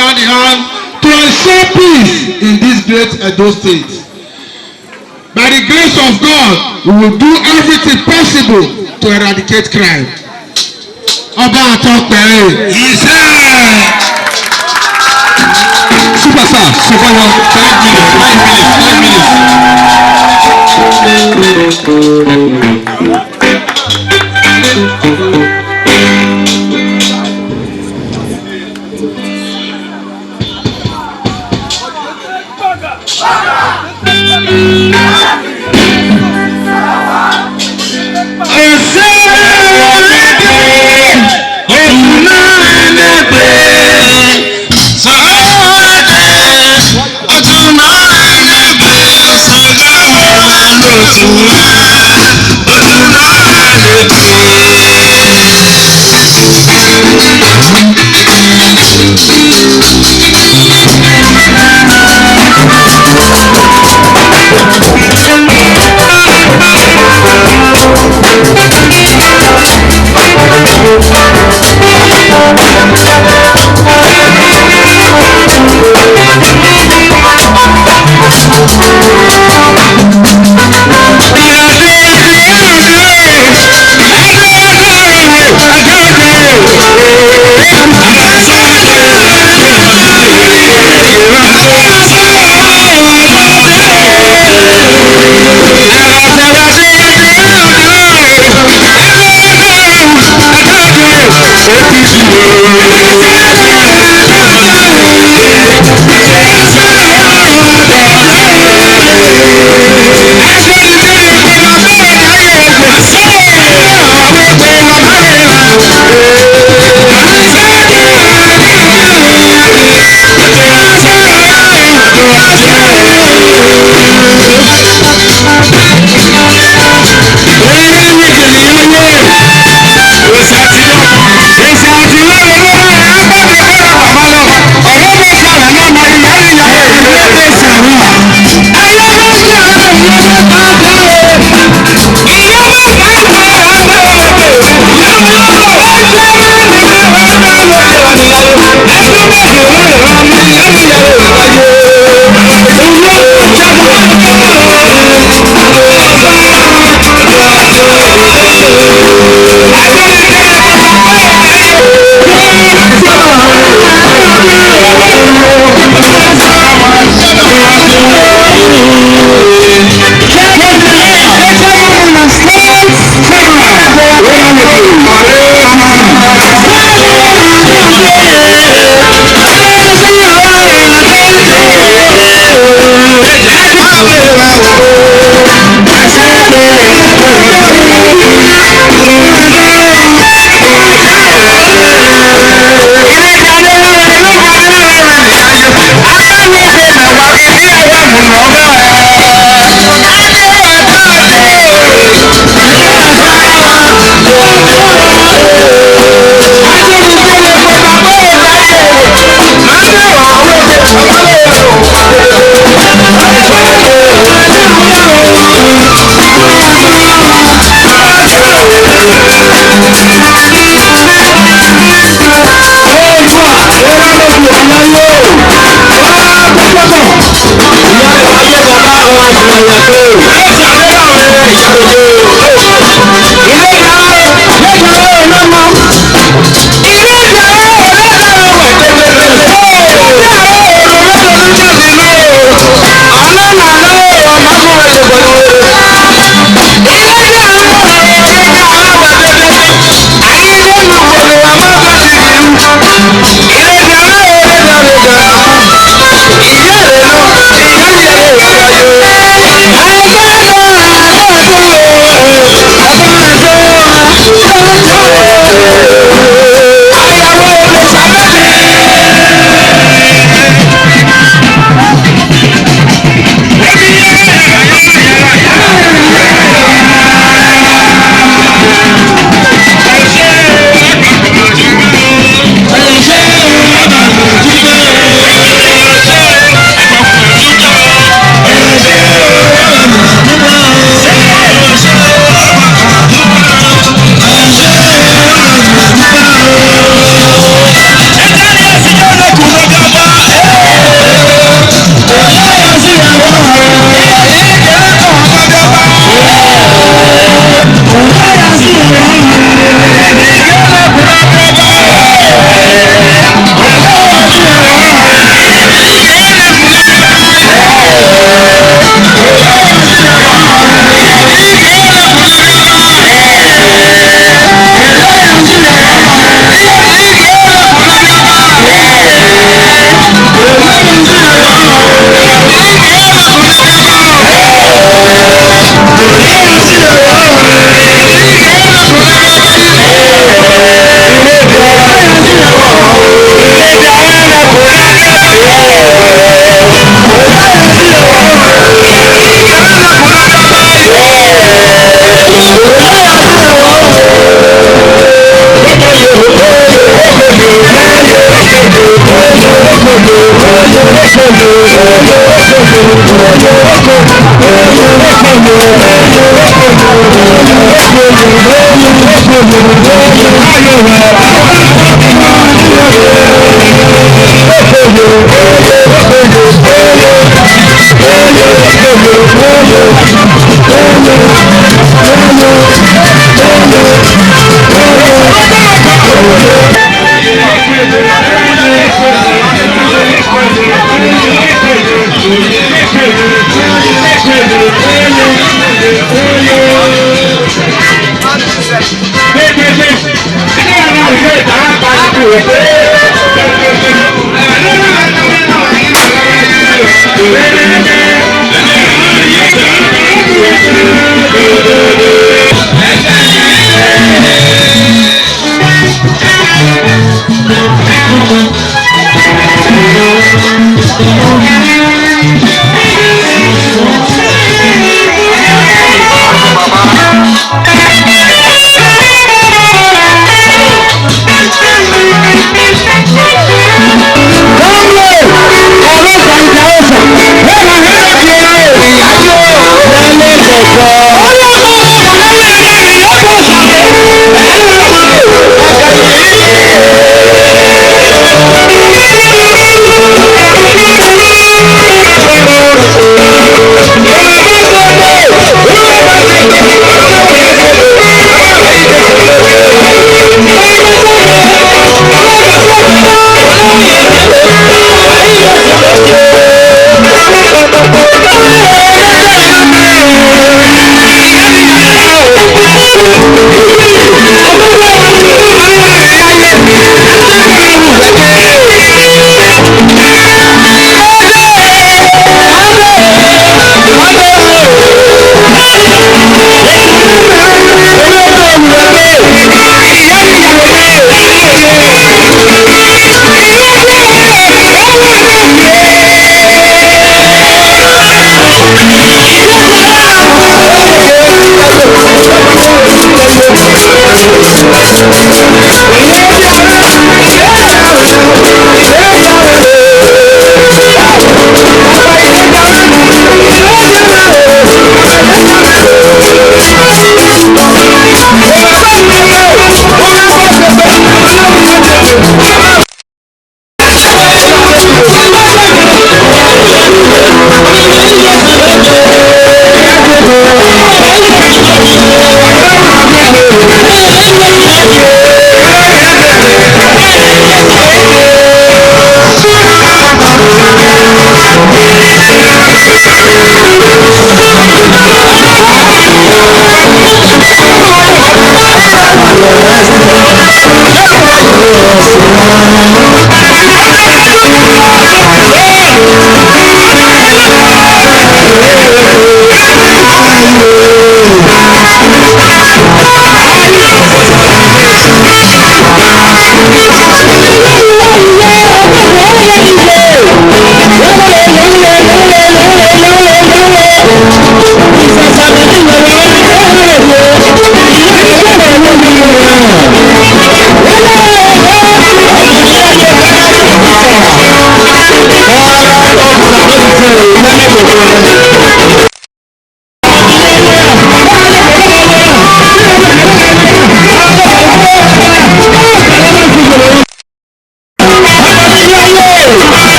hand in hand to ensure peace in this great Edo State. By the grace of God, we will do everything possible to eradicate crime. Ọba Atọkpẹre. Iṣẹ́. Superstar, Superstar, five minutes, five minutes, five minutes.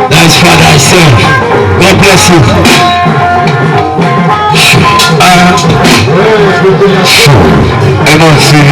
That's Father, I say, God bless you. Ah, ẹ máa ń sin.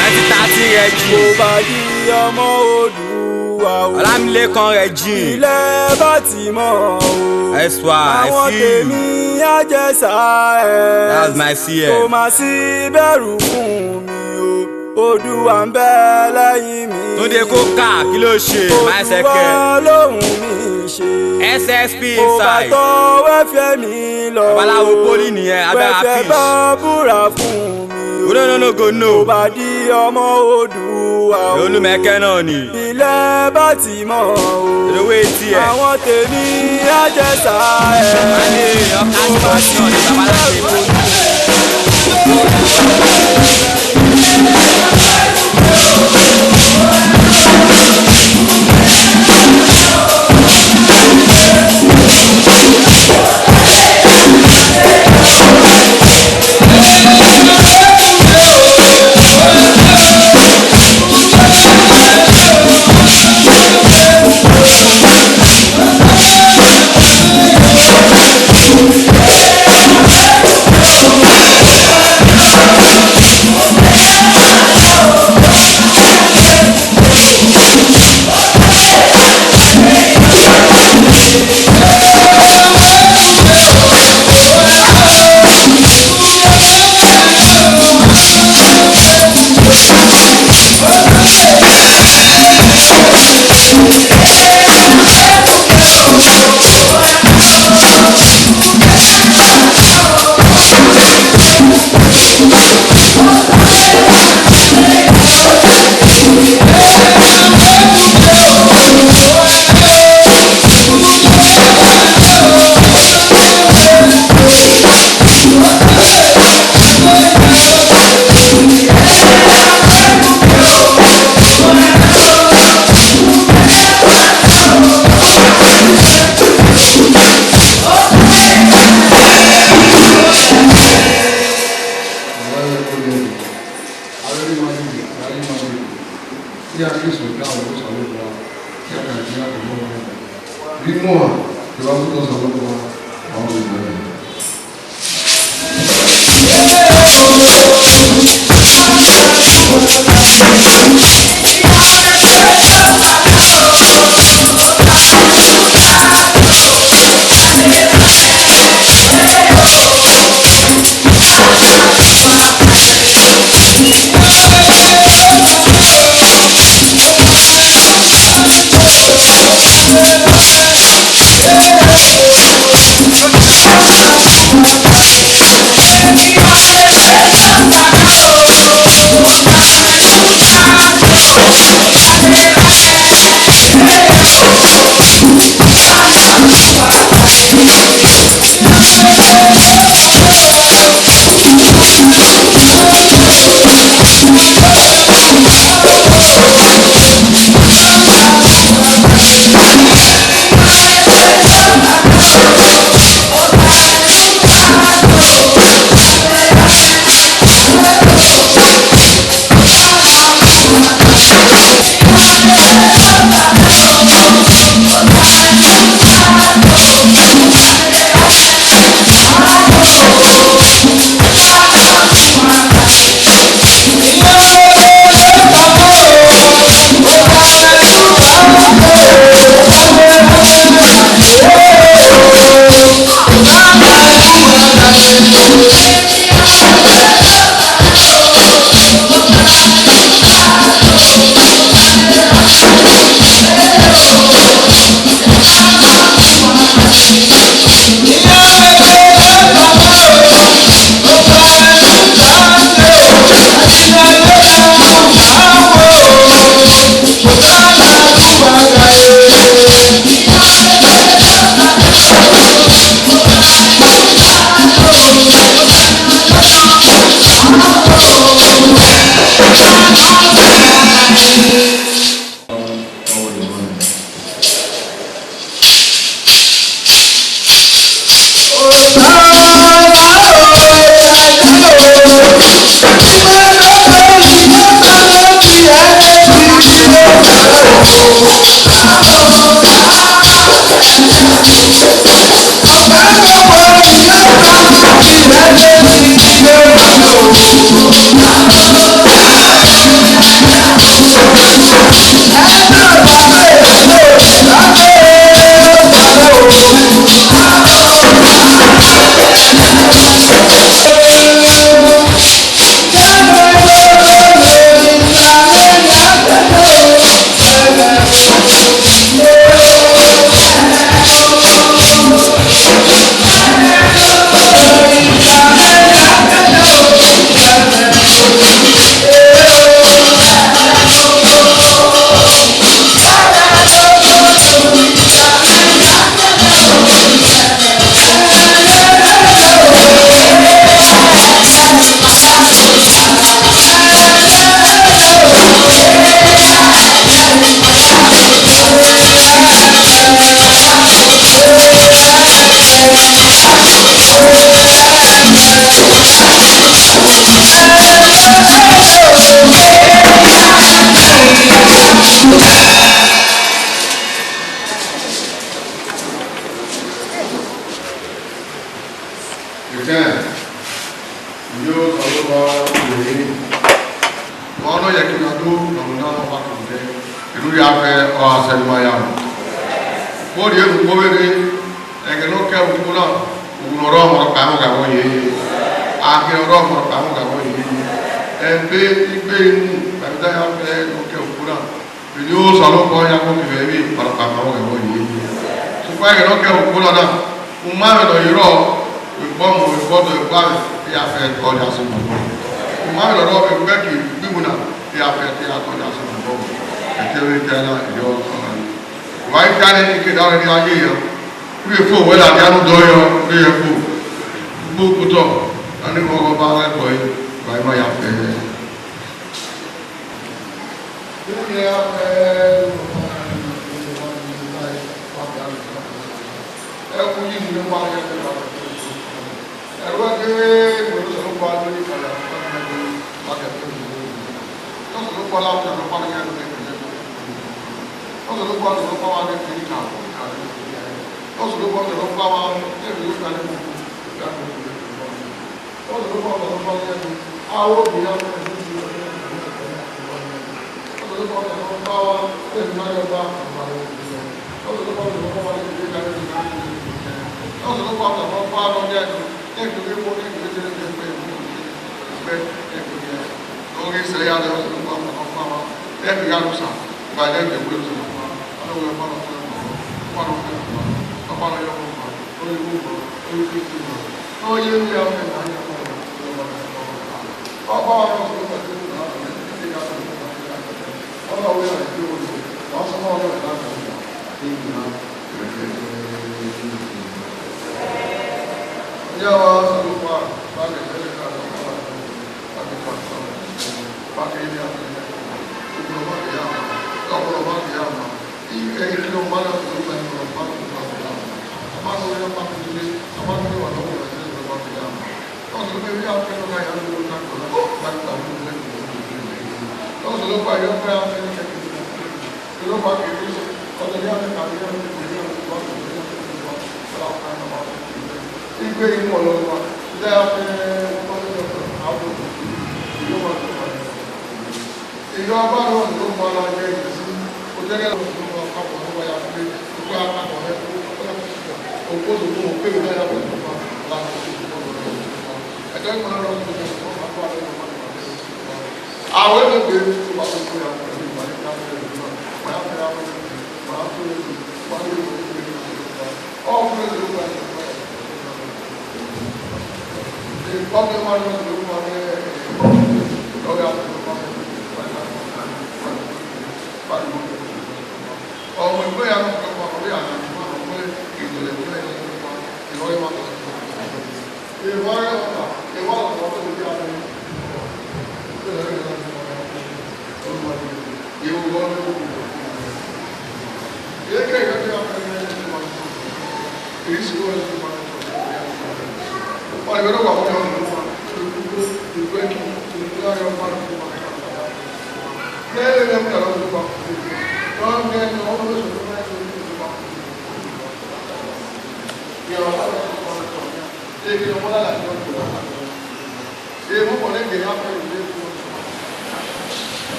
Nineteen thirty Regime. Ọlámilékan Regime. Ilẹ̀ bá ti mọ̀ o. Ẹ̀sùn àwọn tèmi àjẹsà ẹ̀. That's my C M. Kò má sí bẹ̀rù fún mi o. Oduwa ń bẹ lẹ́yìn mi. Túndé Kókà, kí ló ṣe? Má ẹsẹ̀ kẹ. Oduwa lòun mi ṣe. S S P inside. Mo bá tọwọ́ fẹ́ mi lọ. Babaláwo poli nìyẹn, abẹ́ àfíìs. Wẹ́fẹ́ bá búra fún mi. Go no, no, no, go no. Mo bá di ọmọ Oduwa o. Olúmẹ̀kẹ́ náà ni. Ilẹ̀ bá ti mọ̀ o. Olówó etí ẹ̀. Àwọn tèmi àjẹsà ẹ̀. Ayé ọkà tí wọ́n ti yàn ní babaláwo. Vbe imuan kevbe agbotọ Osanobua, ọ ghi vbe. Ẹghẹ, I ye Osanobua vbe emwi. Ọmwa nọ ye ẹki na do, ne ọ na ọkpa kevbe nẹ, erhurhia vbe ọ gha sẹ ne ima ya mu. Vbe ọ rhie unu ukpo vberre, ẹghẹ ne ọ ke ẹvbo ukpo na, uwu ne ọ rrọọ ọmwa ọkpa ẹmwẹ ọghe avbe ọye. A ghi rrọọ ọmwa ọkpa ẹmwẹ ọghe avbe ọye. Ẹbe igbe inu, kpẹvbe ya fẹ ne ọ ke ẹvbo ukpo na. Vbene Osanobua ya koko vbe emwi kparakpa ma ọghe avbe ọye. Sokpan ẹghẹ ne ọ ke ẹvbo ukpo na na, u ma mwẹ ne ọ ye rrọọ, vbe egbe ọmọ, vbe egbe ọdọ, vbe egbe avbe, iran fẹ te ọ ya sẹ obọ. U ma mwẹ ne ọ rrọọ, vbe egbe ẹki, vbe egbe iwinna, iran fẹ te iran te ọ ya sẹ obọ. Ẹkẹvbe ẹkẹna, I ye Osanobua. Wa i ta nẹ, I ke da rẹn ne a ye ya. Vbe fo wẹ ladian ne u dọ yọ, vbe ye fo. Gbe okotọ, a ni mwẹ ọghe Ọba ẹbọ ẹre, wa i ma ya fẹ.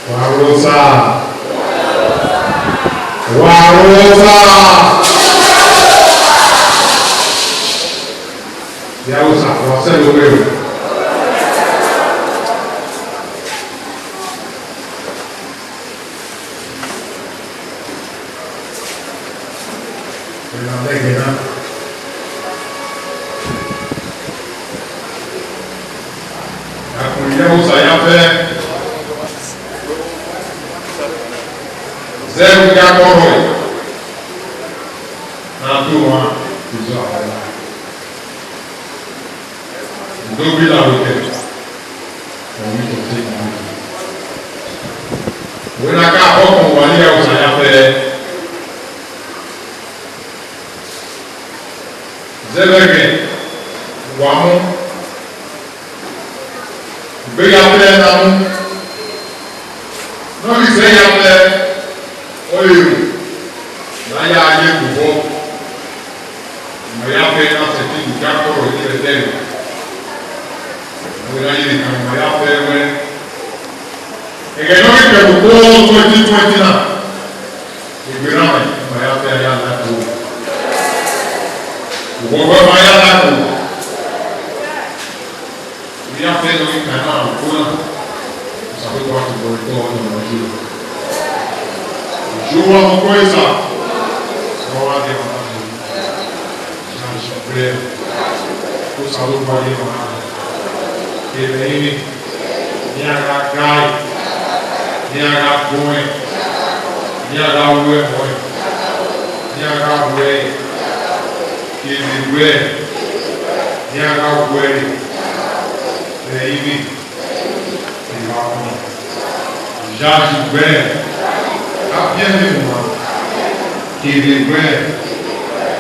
Wa ru Osa. Wa ru Osa. Ya Osa, wa sẹ vbe owẹ. Ẹna lẹgẹẹ na. Akun ya Osa ya fẹ. Zẹ vbe ya kọrọ na do wan izo awa. Ndo bi la wẹ kẹ. Wẹ na ka kọkọ wa ni ya Osa ya fẹ. Zẹvbe ẹghẹ, wa mu. Egbe ya fẹ na mu. Ne ọ ghi zẹ ya fẹ, ọ re ru ne a ya ye gu vbọ. Ma ya fẹ na sẹtin gu ya kọrọ ye ẹdẹ. Wẹ na ye ne ma ya fẹ wẹ. Ẹghẹ ne ọ ghi kẹ vbe ukpo twenty twenty na. Egbe na mẹ, ma ya fẹ a ya la ko. Uwọ wẹ ma ya la ko. Iran fẹ ne ọ ghi kan na ukpo na. Osanobua tobọ ẹre tọ ọnii nọ yi. Jehova mẹ ọkọ esa. Ọ wa dẹ ọmwa na. Iran sọ pé Osanobua ye ọmwa na. Kevbe ẹrinmwi, iran gha ga ẹe, iran gha gbẹn ọẹn, iran gha ru ẹmwẹ ọẹn, iran gha ru ẹre. Kevbe wẹ, iran gha wẹ ẹre vbe ivbi, evba ọkpọn. Yayi wẹ, a biẹ mwẹ emwa, kevbe wẹ,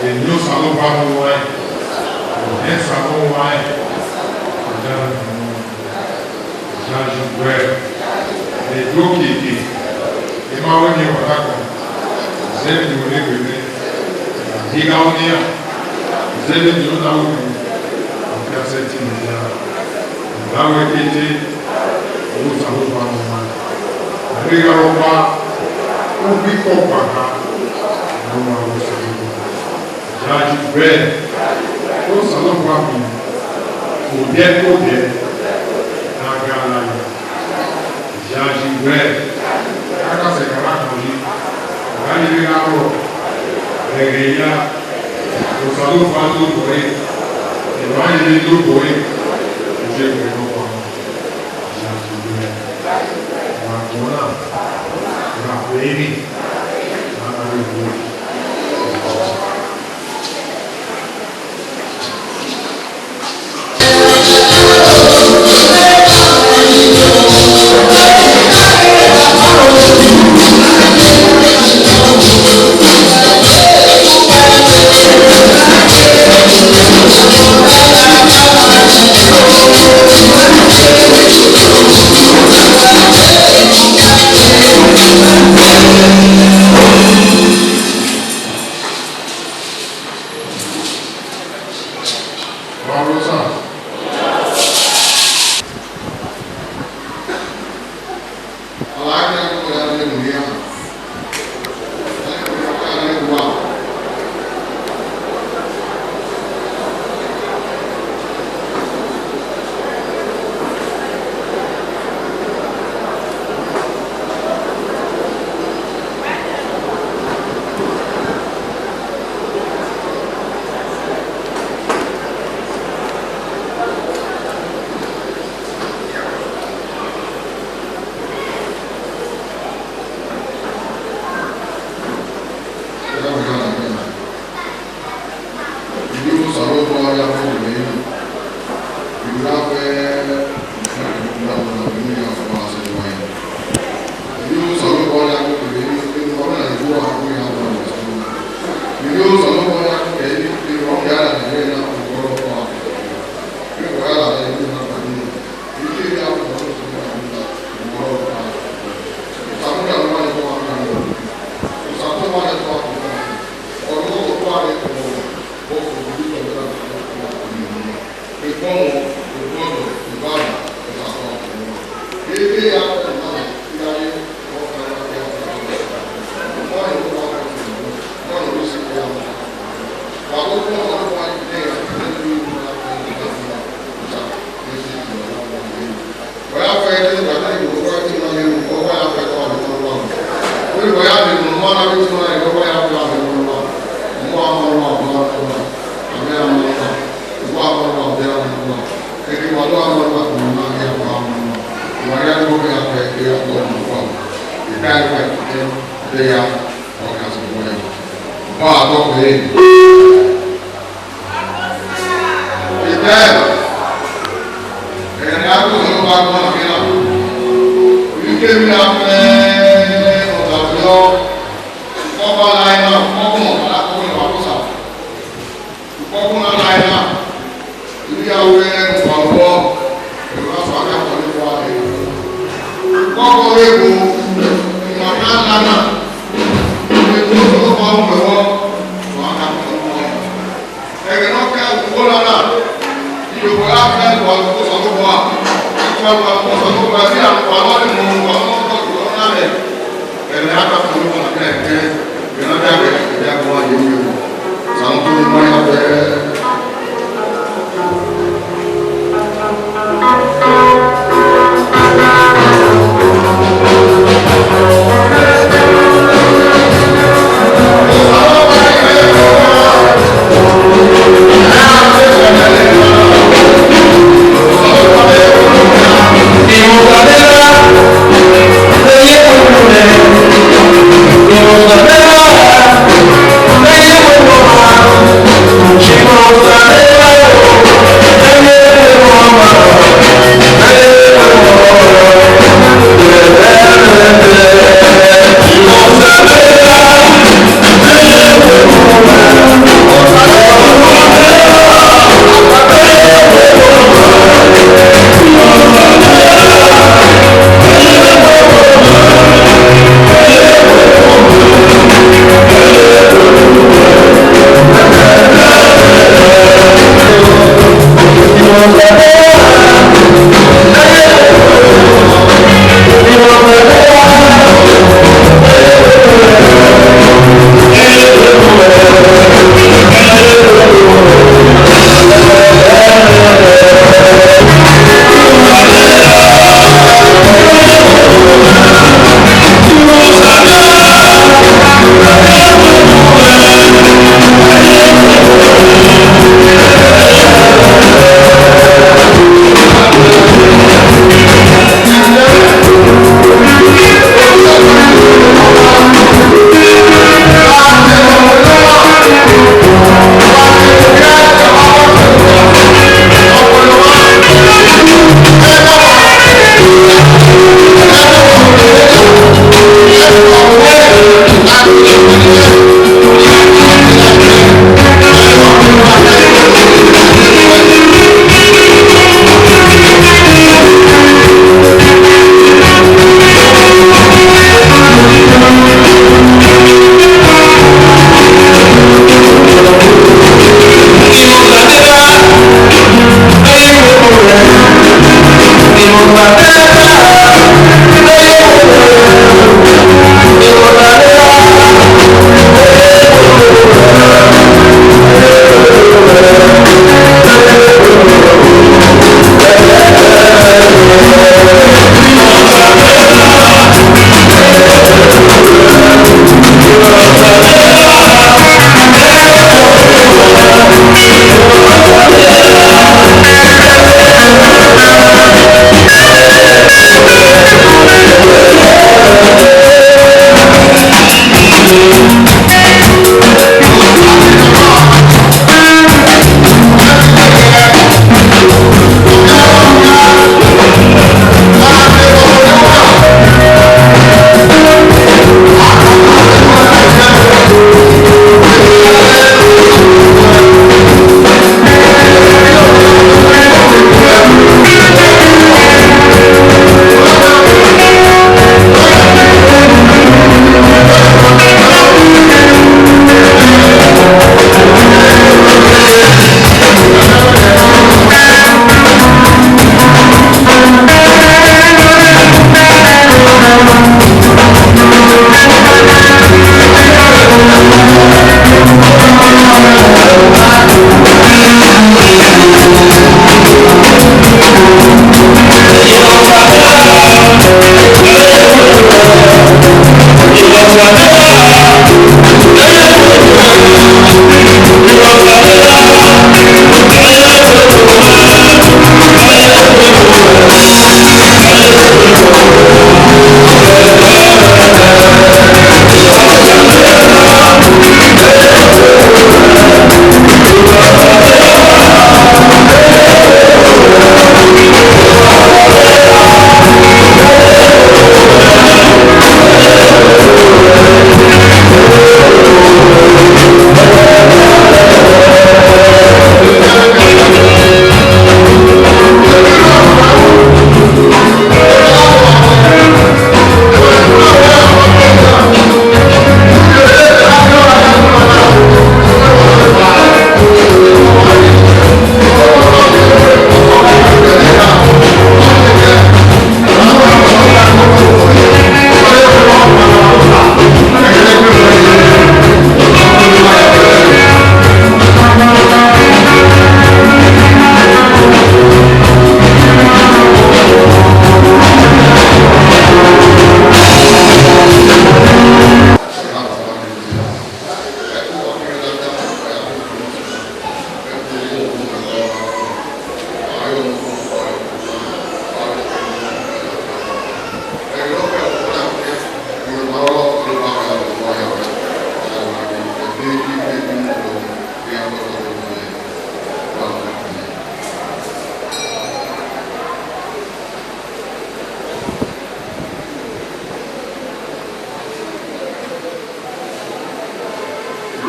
emwi ne Osanobua mu ruẹn, emwi ne Osanobua ruẹn, ọ ya mwẹ emwa. Yayi wẹ, ẹdẹ okiekie, I ma wẹ ne ọmwa na kọn, zẹ emwi ne ọ rre egbe mwẹ, I gha ru nian, zẹ vbene ọ na ru mwẹ, ọ khian sẹtin mwẹ nian. Gha wẹ kete, ọre Osanobua nọ ma. Ẹre gha rhọkpa, ugbikọ ọkpakpa, ne ọ ma ru Osanobua. Yayi wẹ, Osanobua mi, odẹ ke odẹ, ne a ga la ya. Yayi wẹ, kakasẹ ka na kọn yi, a gha ye vbe gha rrọọ, ẹghẹ ya, Osanobua ne obọ ẹre, emwa ni vbe ne obọ ẹre, ọ ye wẹ nọkhua. Yayi wẹ, wa gbọna, wa vbe emwi, wa na vbe wo. Amen. Ẹghẹ ne a gu Osanobua agbọn na kherha, emwi kemwi ne a fẹ ne ọ da vberriọ, ukpọkpọ la ẹre na, ukpọkpọ na kọkọ ne wa kọsa. Ukpọkpọ na la ẹre na, I ya wẹ ne uwa vbọ, ẹ wa fa ka kọ ne uwa rre. Ukpọkpọ ghe ebo, ima na la na, ebo ne Osanobua mu ẹvbo, wa ka kọ ne uwa. Ẹghẹ ne ọ kan ukpo na na, iyobọ ya kan ẹguae Osanobua, ẹguae Osanobua, ẹvbo iran ne uwa nọ ni mu uwa nọ, ọ na mẹ. Ẹghẹ ne a ka fo Osanobua na kan ẹkẹn, ẹghẹ ne a dia wẹ, ẹdia gbe uwa ye ru. Samu to ni ma ya bẹẹ.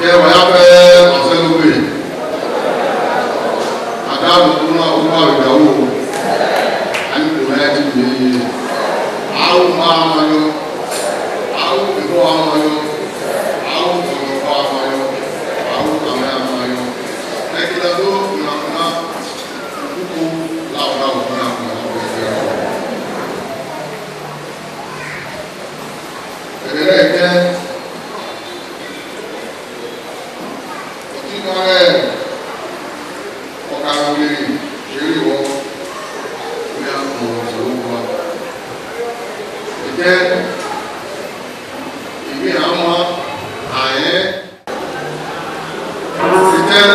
Ẹ wa ya fẹ ọsẹ ló pè. Ada ló kún náà, ó wà lè dáwó. A ní kò náà ti pè é. A ó máa ma yọ. A ó fi bọ́ wa ma yọ. A ó fi ọ̀dọ̀ pa ma yọ. A ó kà mẹ́ ma yọ. Ẹ kí la tó na na. Ukpo Ọghe ọkaohoghe vberriọ, ọ ya kpọnmwẹ Osanobua. Etẹn, I ghi ra ma a rẹn. Etẹn.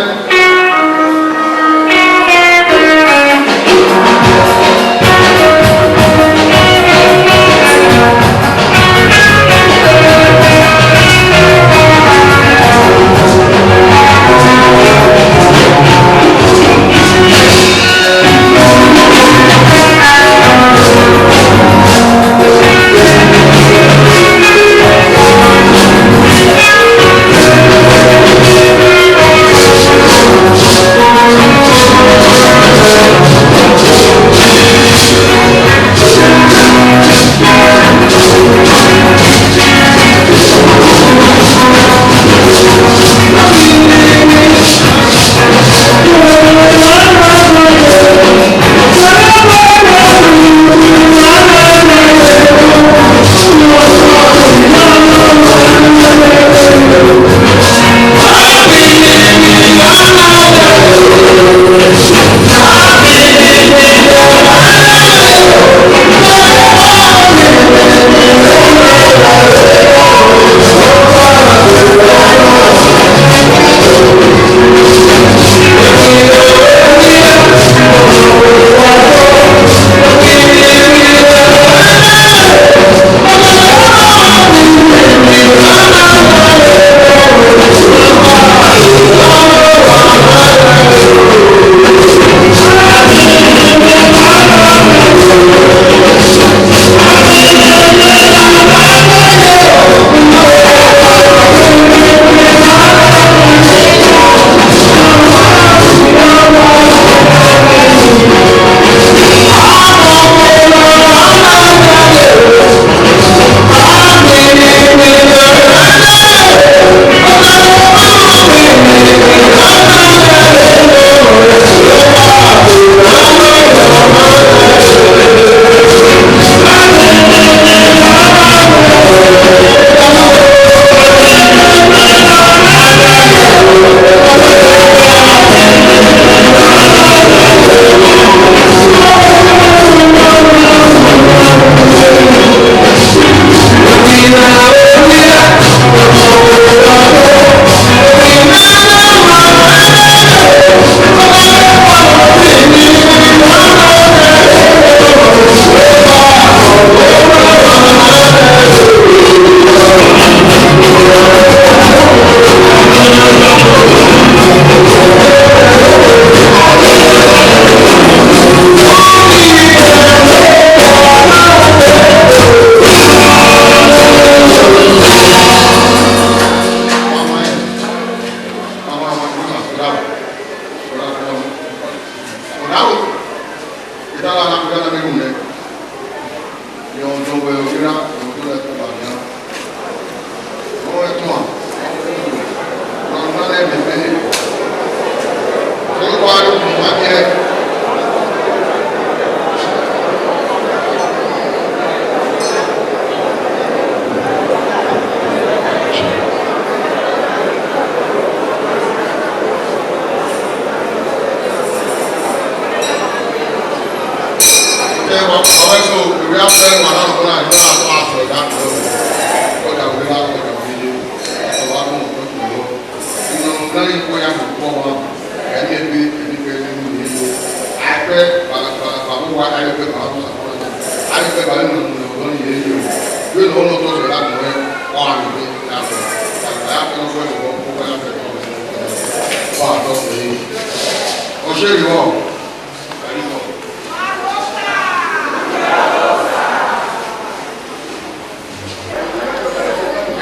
Ọse rre vbọ.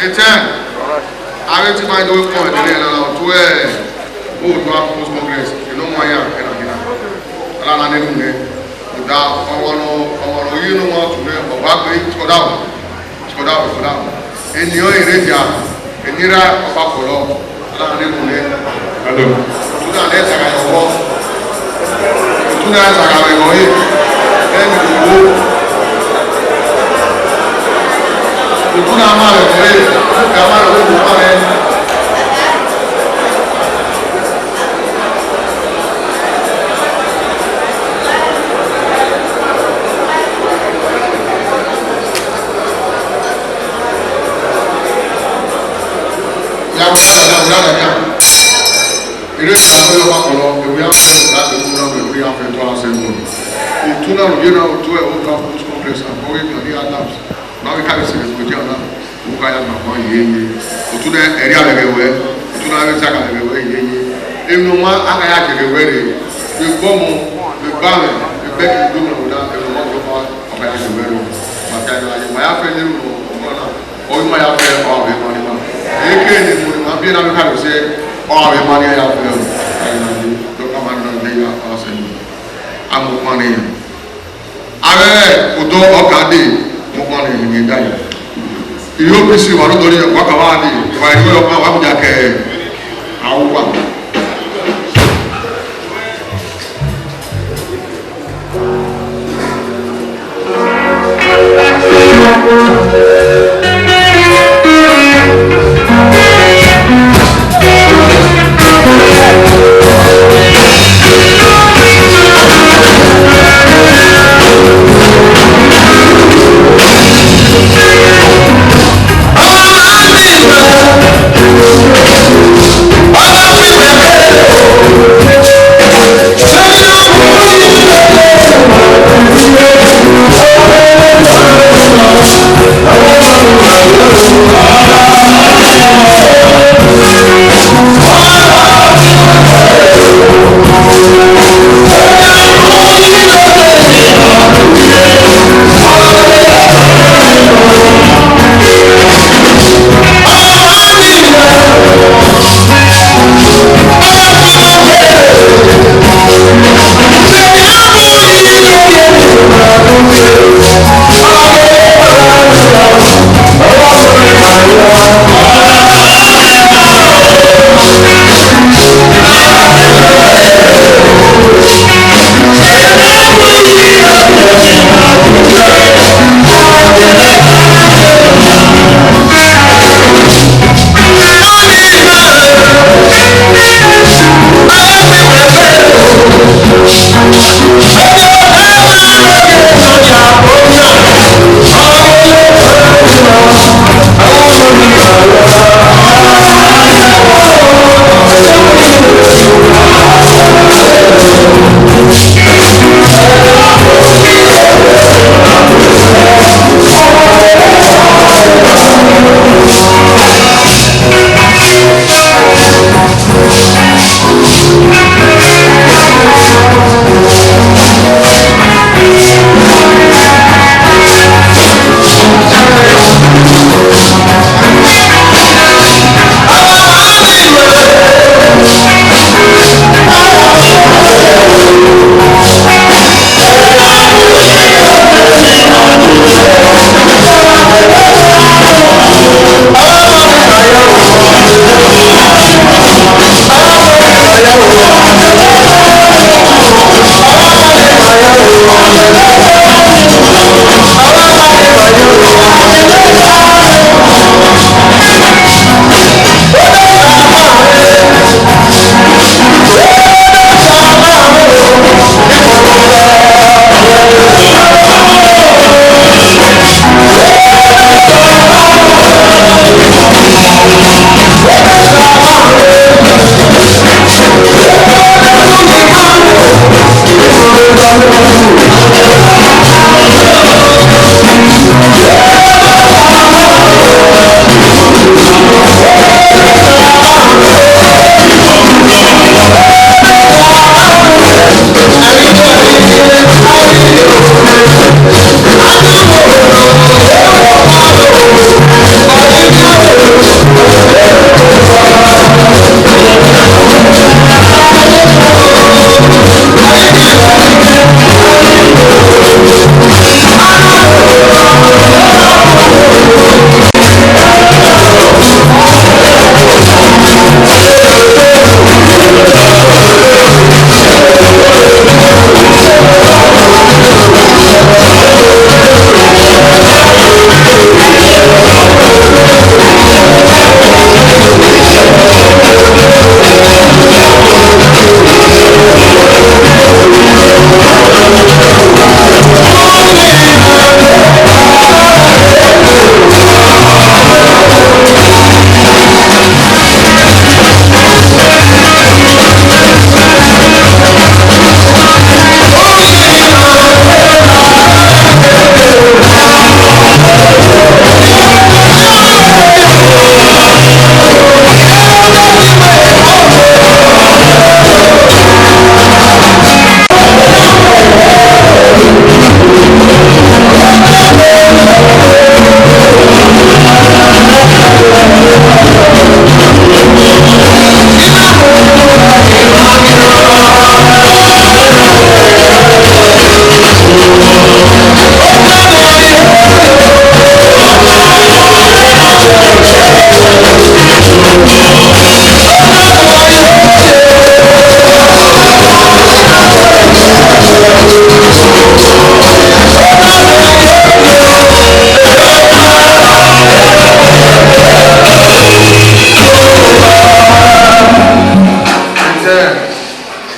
Etẹn, avbe te ma do kpọnmwẹ nene na, ọ tuẹ Oodua People's Congress, enọ ma ya ẹre na gina. Ala na nene nẹ, rhunmwuda ọmwa nọ, ọmwa nọ ye ne ọmwa tu nẹ, ọ wa gbe, Chief Odaro, Chief Odaro, Chief Odaro. Eni ọnrẹn rre dia, eni ra ọkpa kọlọ, ala na nene nẹ. Hello. Otu na nẹ ẹzagha ye ọghọ. Otu na ẹzagha vbe ẹghọ re. Ẹ mi do wo. Otu na ma vbe ẹghọ re. Otu na ma vbe ẹghọ re. Ọmọ yọ ọkpọlọ, ewẹ ya fẹ, ya fẹ, otu na, ewẹ ya fẹ, tọ asẹ nọ. Otu na, oye na, otu ẹ, Old Trafford Complex, Akọghe, Gani Adams. Na vbe ka vbe sẹ, otu na, otu ka ya ma ma ye ye. Otu na, ẹre a lẹghẹ wẹ, otu na, ẹre a lẹghẹ wẹ ye ye. Emwi ne ọ ma, a ka ya jẹghẹ wẹ rre. Vbe egbe ọmọ, vbe egbe amwẹ, vbe ẹki, vbe egbe ọmọ na, emwi ne ọ ma, ọ ma, ọ ka ya jẹghẹ wẹ rre. Ma ka ya, ma ya fẹ ne ru nọ, ọmọ na. Ọ i ma ya fẹ, ọ a vbe ma ni ma. Eke ne emu ne ima biẹ na vbe khare sẹ, ọ a vbe ma ni ya fẹ o. Ayi na ye, dọka ma na ye ya, ọ sẹ ni. A mu ọkpa ne iran. Avbe odọ ọka dee, mu ọkpa ne iran da yi. Iyẹn O P C wa do dọni, wa ka wa dee, wa i ru ọkpa, wa mu ya kẹ, a wu wa.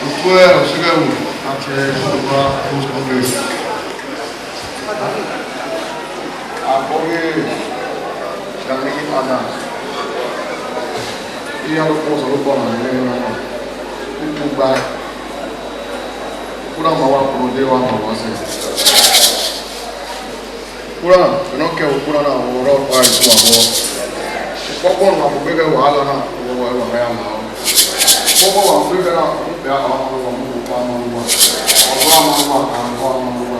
Utuẹ ọsighe ẹvbo, a tie Yoruba People's Congress. Akpọghe Gani Adams, iran ọkpọsọ ọkpọsọ na nene na, ukpogba, ukpogba ma wa kpọnmwẹ odẹ wa ma wa sẹ. Ukpogba, vbene ọ ke ukpogba na, ọ rọ ọkpa etu abọ. Ukpọkpọ ne a mu gbe ghe wahala na, ọ wa ya la. Ukpọkpọ wa mu gbe ghe na, ọ mu gbe a ma wa mu ukpa ma wa. Ọ ma wa, a ma wa.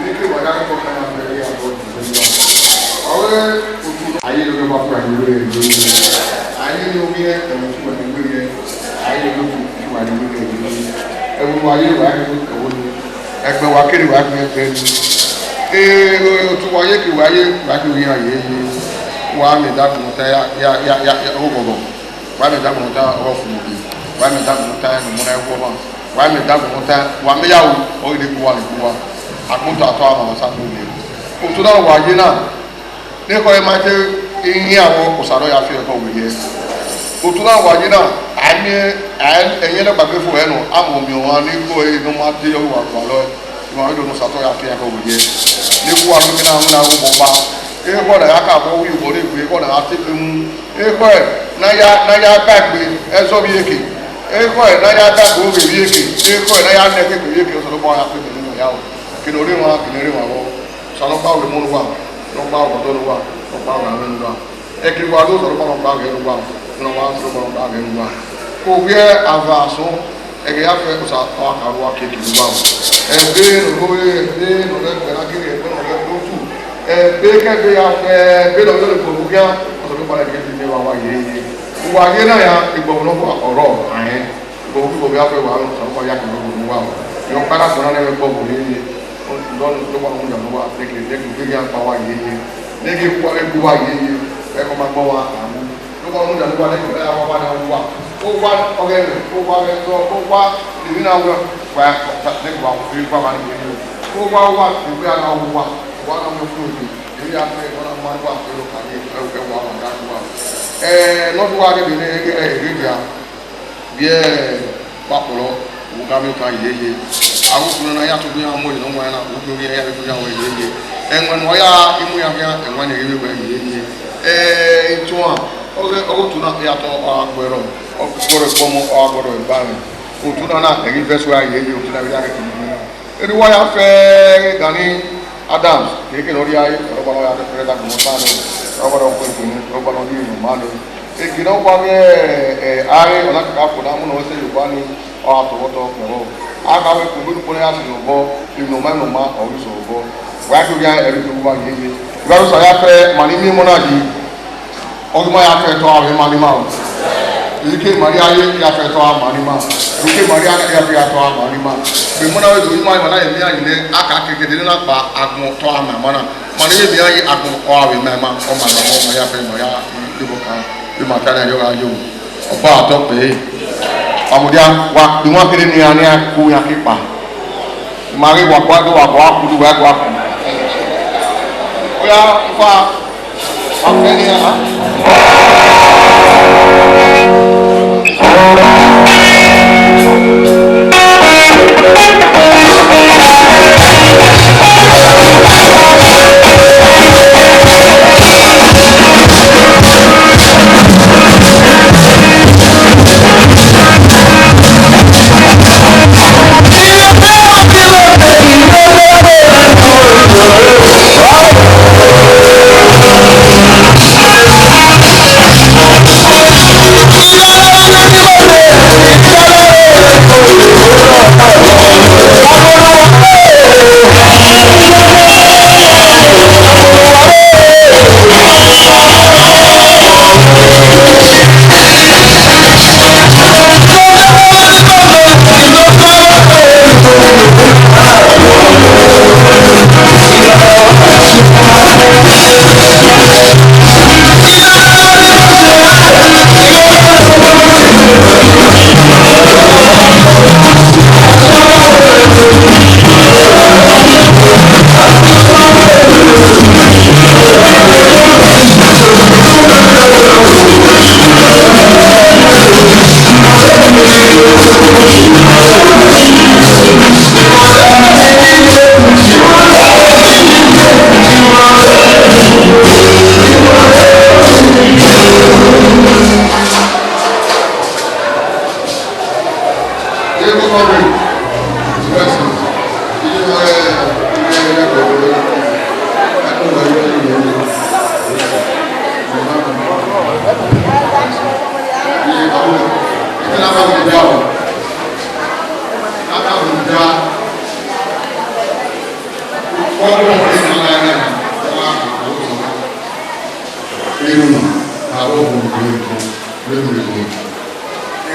Neke wa ya kọ kana be ya do. Ọre otu aye ne ọ ma kura ni were ni. Aye ne ọ miẹn ẹmwẹ otu wa ni were. Aye ne otu wa ni were ni. Ẹvbo wa ye wa ni ẹvbo ni. Ẹgbẹ wa kere wa ni ẹgbẹ ni. Ee, otu wa ye ke wa ye, wa ke oyan ye ye. Wa mẹ da gbọmọta ya, ya, ya, ya, ya, oghọghọ. Wa mẹ da gbọmọta ọghe ọfumwegbe. Wa mẹ da gbọmọta ne ọmọ na wu ọmwa. Wa mẹ da gbọmọta, wa mẹ ya ru, ọ ghi de ku wa ne ku wa. Agbọn otọ atọ a ma sa ku ne. Otu na wa ye na, ne ekhọe ma te iyan vbọ, Osa ne ọ ya fi ẹkọ wẹ ye. Otu na wa ye na, a miẹn, a, ẹyẹn ne ọkpa gbe fo ẹre nọ, a mu miẹn ọmwa ne ekhọe ne ọ ma te yọ wa gualọ, emwa vbe do ne Osa te ọ ya fi ẹkọ wẹ ye. Ne ekhọe a nọ kina na wu na wu ọkpa. Ekhọe na ya ka vbọ wi obọ ne egbe, ekhọe na ya te egbe mu. Ekhọe na ya, na ya ba egbe ẹzọ vbe iyeke. Ekhọe na ya ba egbe ovbe vbe iyeke. Ekhọe na ya nẹ egbe vbe iyeke, Osanobua ya kpe emwi ne ya o. Kene ọ rre emwa, kene ọ rre emwa vbọ. Osanobua wẹ emọ ne uwa, nọkpa wẹ ọdọ ne uwa, nọkpa wẹ amwẹ ne uwa. Ẹki wa do Osanobua nọkpa ghẹ ne uwa, ne uwa Osanobua nọkpa ghẹ ne uwa. Ovbi ava asọn, ẹghẹ ya fẹ Osa ọ ka ru uwa kiekie ne uwa. Ẹbe ne ọ rre, ẹbe ne ọ rre ẹgbẹe na kere ẹgbẹe ne ọ rre ẹgbẹe otu. Ẹbe kẹbe ya fẹ ẹbe ne ọ rre ẹgbẹe otu khian, Osanobua rẹn ke dee wa wa ye ye. Uwa ye na ya, egbọvbọ ne ọ rrọọ, a rẹn. Egbọvbọ ne ọ ya fẹ wa, Osanobua ya kere ne uwa. Yọ kpara kpọna ne ẹgbọvbọ ye ye. Ọdọ ne wa mu yan ne uwa, ne ke, ne ke gbe ya kpa wa ye ye. Ne ke kpa egbe uwa ye ye. Ẹkọ ma gbọ wa, a mu. Nọkpa mu yan ne uwa, ne ke ya wa wa ne uwa. Owa ọghe mwẹ, owa mwẹ, owa emwi na wẹ, wa, ne ke wa, wa ma ni ye. Owa, owa, egbe a na wu uwa, uwa na mu fu egbe. Emwi a fẹ, ọ na ma uwa, ẹ, wa ma da uwa. Ẹ, ne ọ fu uwa ghe ne, ẹ, ẹ, ẹ, ẹ, dia. Vbe kpakpọlọ, vbe oganmwẹ okan yeye. Avbe okhuo na ya tobọ iran mu ẹre ne ọ wan na, vbe ogioghi iran ya vbe tobọ iran wẹ yeye. Ẹwẹn ne uwa ya mu iran khian, ẹwẹn ne ghi vbe wẹ yeye. Ẹ, ituan, ọghe, ọghe otu na ya tọ, ọ gha gbe ẹrọ, ọ gbe ẹrọ ekpọmọ, ọ gha gbe ẹrọ egbe amwẹ. Otu na na, ẹ ghi vẹ ẹse uwa yeye, otu na vbe ya ghe kene na. Eni uwa ya fẹ Gani Adams, keke ne ọ rhie ẹre, ọrọgba ne ọ ya rre ẹdagbọn ọta nẹ, ọrọgba ne ọ kue kunu, ọrọgba ne ọ rhie emwi ne ọ ma nẹ. Eke ne ọ wa vbe, ẹ, a re ọna kaka fo na mu ne ọ sẹ ye owa ni, ọ gha tọghọ tọ kpẹvbọ. A gha wẹ ke obọ ne ukpo na ya sẹ obọ, emwi ne ọ ma, emwi ne ọ ma, ọ ghi sẹ obọ. Wa ghi gha ẹre ke uwa yeye. Wa Osa ya fẹ ma ni miẹn emọ na yi. Ọ ghi ma ya fẹ ẹtọ avbe ma ni ma o. Ike Maria ye ya fẹ ẹtọ a ma ni ma. Ike Maria ya fẹ ẹtọ a ma ni ma. Vbe emọ na vbe do ima ima na ye miẹn ayin nẹ, a ka keke dede na kpa agbọn ọtọ a ma ima na. Ma ni ye miẹn ayin agbọn ọ avbe ma ima, ọ ma ima, ọ ma ya fẹ ima ya debo kan. Vbe ima ta na yọ gha yo. Ọkpa atọ kpee. Ọmudia, wa kpe iwan kere ne iran, ne iran ku iran ke kpa. Ma ghi wa kua do wa kua ku do wa kua ku. Oya, fa. Wa fẹ ne iran.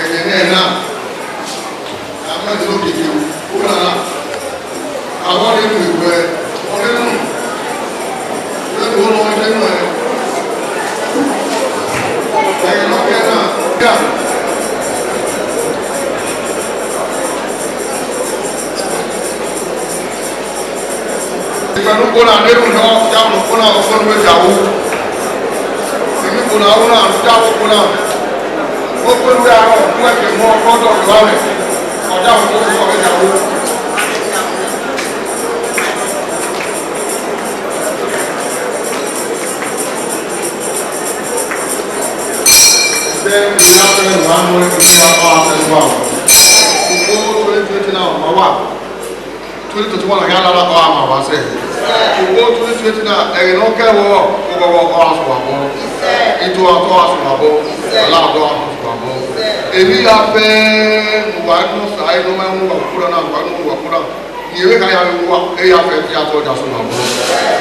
Ẹghẹ ne na, a ma do keke ura na, a wa rhie unu egbe, ọ rhie unu, ọ rhie unu, ọ rhie unu ẹre. Ẹghẹ ne ọ kẹ na, ya. Ìgbẹ̀nu kona nínú iná jáwọ́ kona ọgbọ́n ló jà wú. Èmi kona ó náà jáwọ́ kona. Ó pé wí àárọ̀ fún ẹ̀jẹ̀ mọ́ ọgbọ́n tó wà rẹ̀. Ọjà òun tó kọ́ ẹ̀jà wú. Ṣé ìyá fẹ́ wà mọ́ ẹgbẹ́ ọkọ̀ àtẹ̀wá? Ìgbó tó lé tó ti náà wà wà. Twenty twenty-one na ya lala ọ a ma wa sẹ. Ugbo twenty twenty na, ẹghẹ ne ọ kẹ vbọ, oghọghọ ọ a sẹ vbọ. Ito a tọ a sẹ vbọ. Ọla a tọ a sẹ vbọ. Emwi ya fẹ ne uwa nọ sa, ẹre ne ọ ma mu uwa kura na, uwa nọ uwa kura. Ni emwi kha ya vbe uwa, e ya fẹ te a tọ ya sẹ vbọ.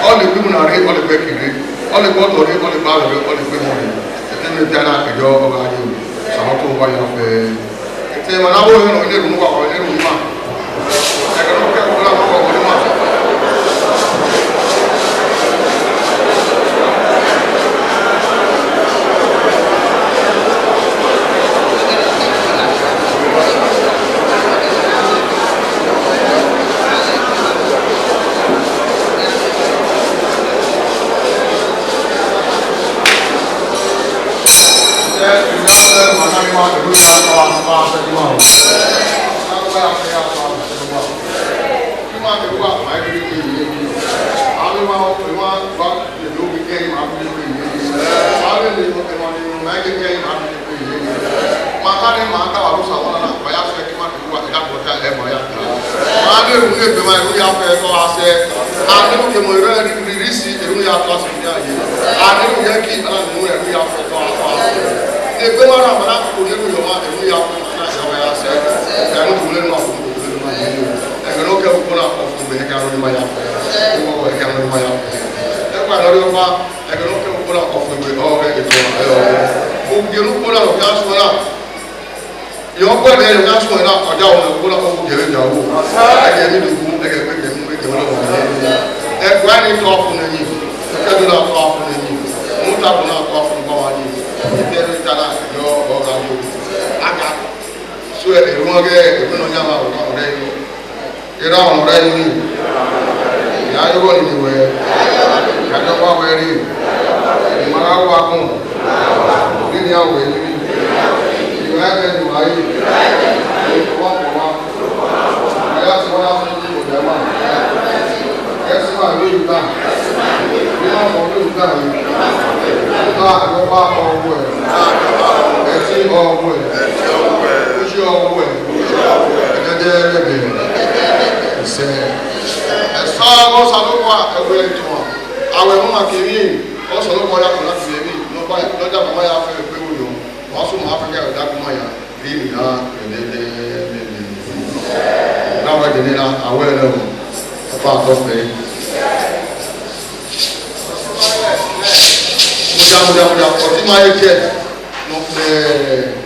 Ọ le gbe iwinna rre, ọ le gbe ẹki rre, ọ le gbe ọdọ rre, ọ le gbe avbe rre, ọ le gbe emọ rre. Ẹtẹ ne ọ dia na, ẹjọ ọ gha ye. Sa ọ tọ uwa ya fẹ. Ẹtẹ emwa ne avbe ohẹn nọ, ne erhunmwu uwa, ne erhunmwu ima. Ẹghẹ ne ọ kẹ ẹvbo na, ọ kẹ ẹvbo na. Ma kha ne ma ka wa ru sa wana na, ma ya sẹ ke ma ke wa ẹdẹ agbọta ẹmọ ya ta. Ma ne erhunmwu egbe ma, erhunmwu ya fẹ ẹkọ a sẹ. A ne erhunmwu ke mọ erhunmwu rhirhi si, erhunmwu ya tọ a sẹ. A ni mu yẹ ki a mu ẹre ya fọ tọ a tọ a sẹ. Egbe ma na ma na ko ye mu yọ ma, ẹmu ya fọ ma na ya wa ya sẹ. Ẹmu tu le ma ko le ma ye. Ẹgbẹ no kẹ ko na ko fu be ka ro ni ma ya fẹ. Ko ko ka ro ni ma ya fẹ. Ẹ kwa no ri ọkpa, ẹgbẹ no kẹ ko na ko fu be ọ ghe ke tọ ẹ ọ. O ge ru ko na o ya so na. Yọ ọkpẹdẹ yọ gha suẹn na, ọ da wẹ ọgbo na kọkọ gẹvbe dia wo. Ẹgẹ mi do gu, ẹgẹ gbe gẹvbe gbe gẹvbe na wẹ. Ẹkua ni tọ ọfun ne yi, ẹkẹdo na tọ ọfun ne yi, muta bu na tọ ọfun ne ba wa yi. Ẹdẹ ne ta na yọ ọ gha yo. A ka so ẹre wọn ghe ẹgbẹ nọ yan ma wẹ ọmọ rẹ yi. Erha ọmọ rẹ yi. Ya yo wọ ni wẹ. Ya jọ wa wẹ ri. Ma gha wa kun. Gini a wẹ yi. Ìwà ẹ̀jẹ̀ ni wàá yìí. Ìwà kò wá. Ìwà yà sọ wá fún yín kò dẹ́ mà. Ẹ sì máa lóyún náà. Bí wọ́n fọ lóyún náà yìí. Nípa àjọpá ọwọ́ ẹ̀. Ẹ sí ọwọ́ ẹ̀. Ó ṣe ọwọ́ ẹ̀. Ẹ jẹ́ jẹ́ lẹ́gbẹ̀ẹ́. Ẹsẹ̀. Ẹsọ ọgọ Osanobua ẹwẹ ẹtuan. Àwẹ̀ mú màkìrí. Osanobua ya kò láti lè rí. Lọ́jà màmá ya fẹ́ pé wò yòó. Wọ́n sún mọ́ Áfíríkà ìdá kúmọ̀ yà. Rí mi hàn ẹ̀dẹ̀dẹ̀dẹ̀dẹ̀. Láwọn ẹ̀dẹ̀ nira àwẹ̀ rẹ̀ o. Ọba àtọ́fẹ́. Mo dá, mo dá, mo dá. Ọtí máa yẹ jẹ. Mo fẹ́.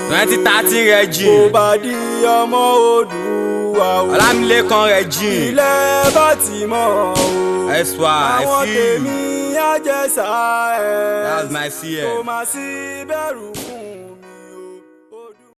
Twenty thirty Regime. Obadi ọmọ Oduwa o. Ọlámilékan Regime. Ilẹ̀ bá ti mọ̀ o. That's why I see you. Àwọn tèmi Àjẹsà ẹ̀. That's my C M. Kò má sí bẹ̀rù fún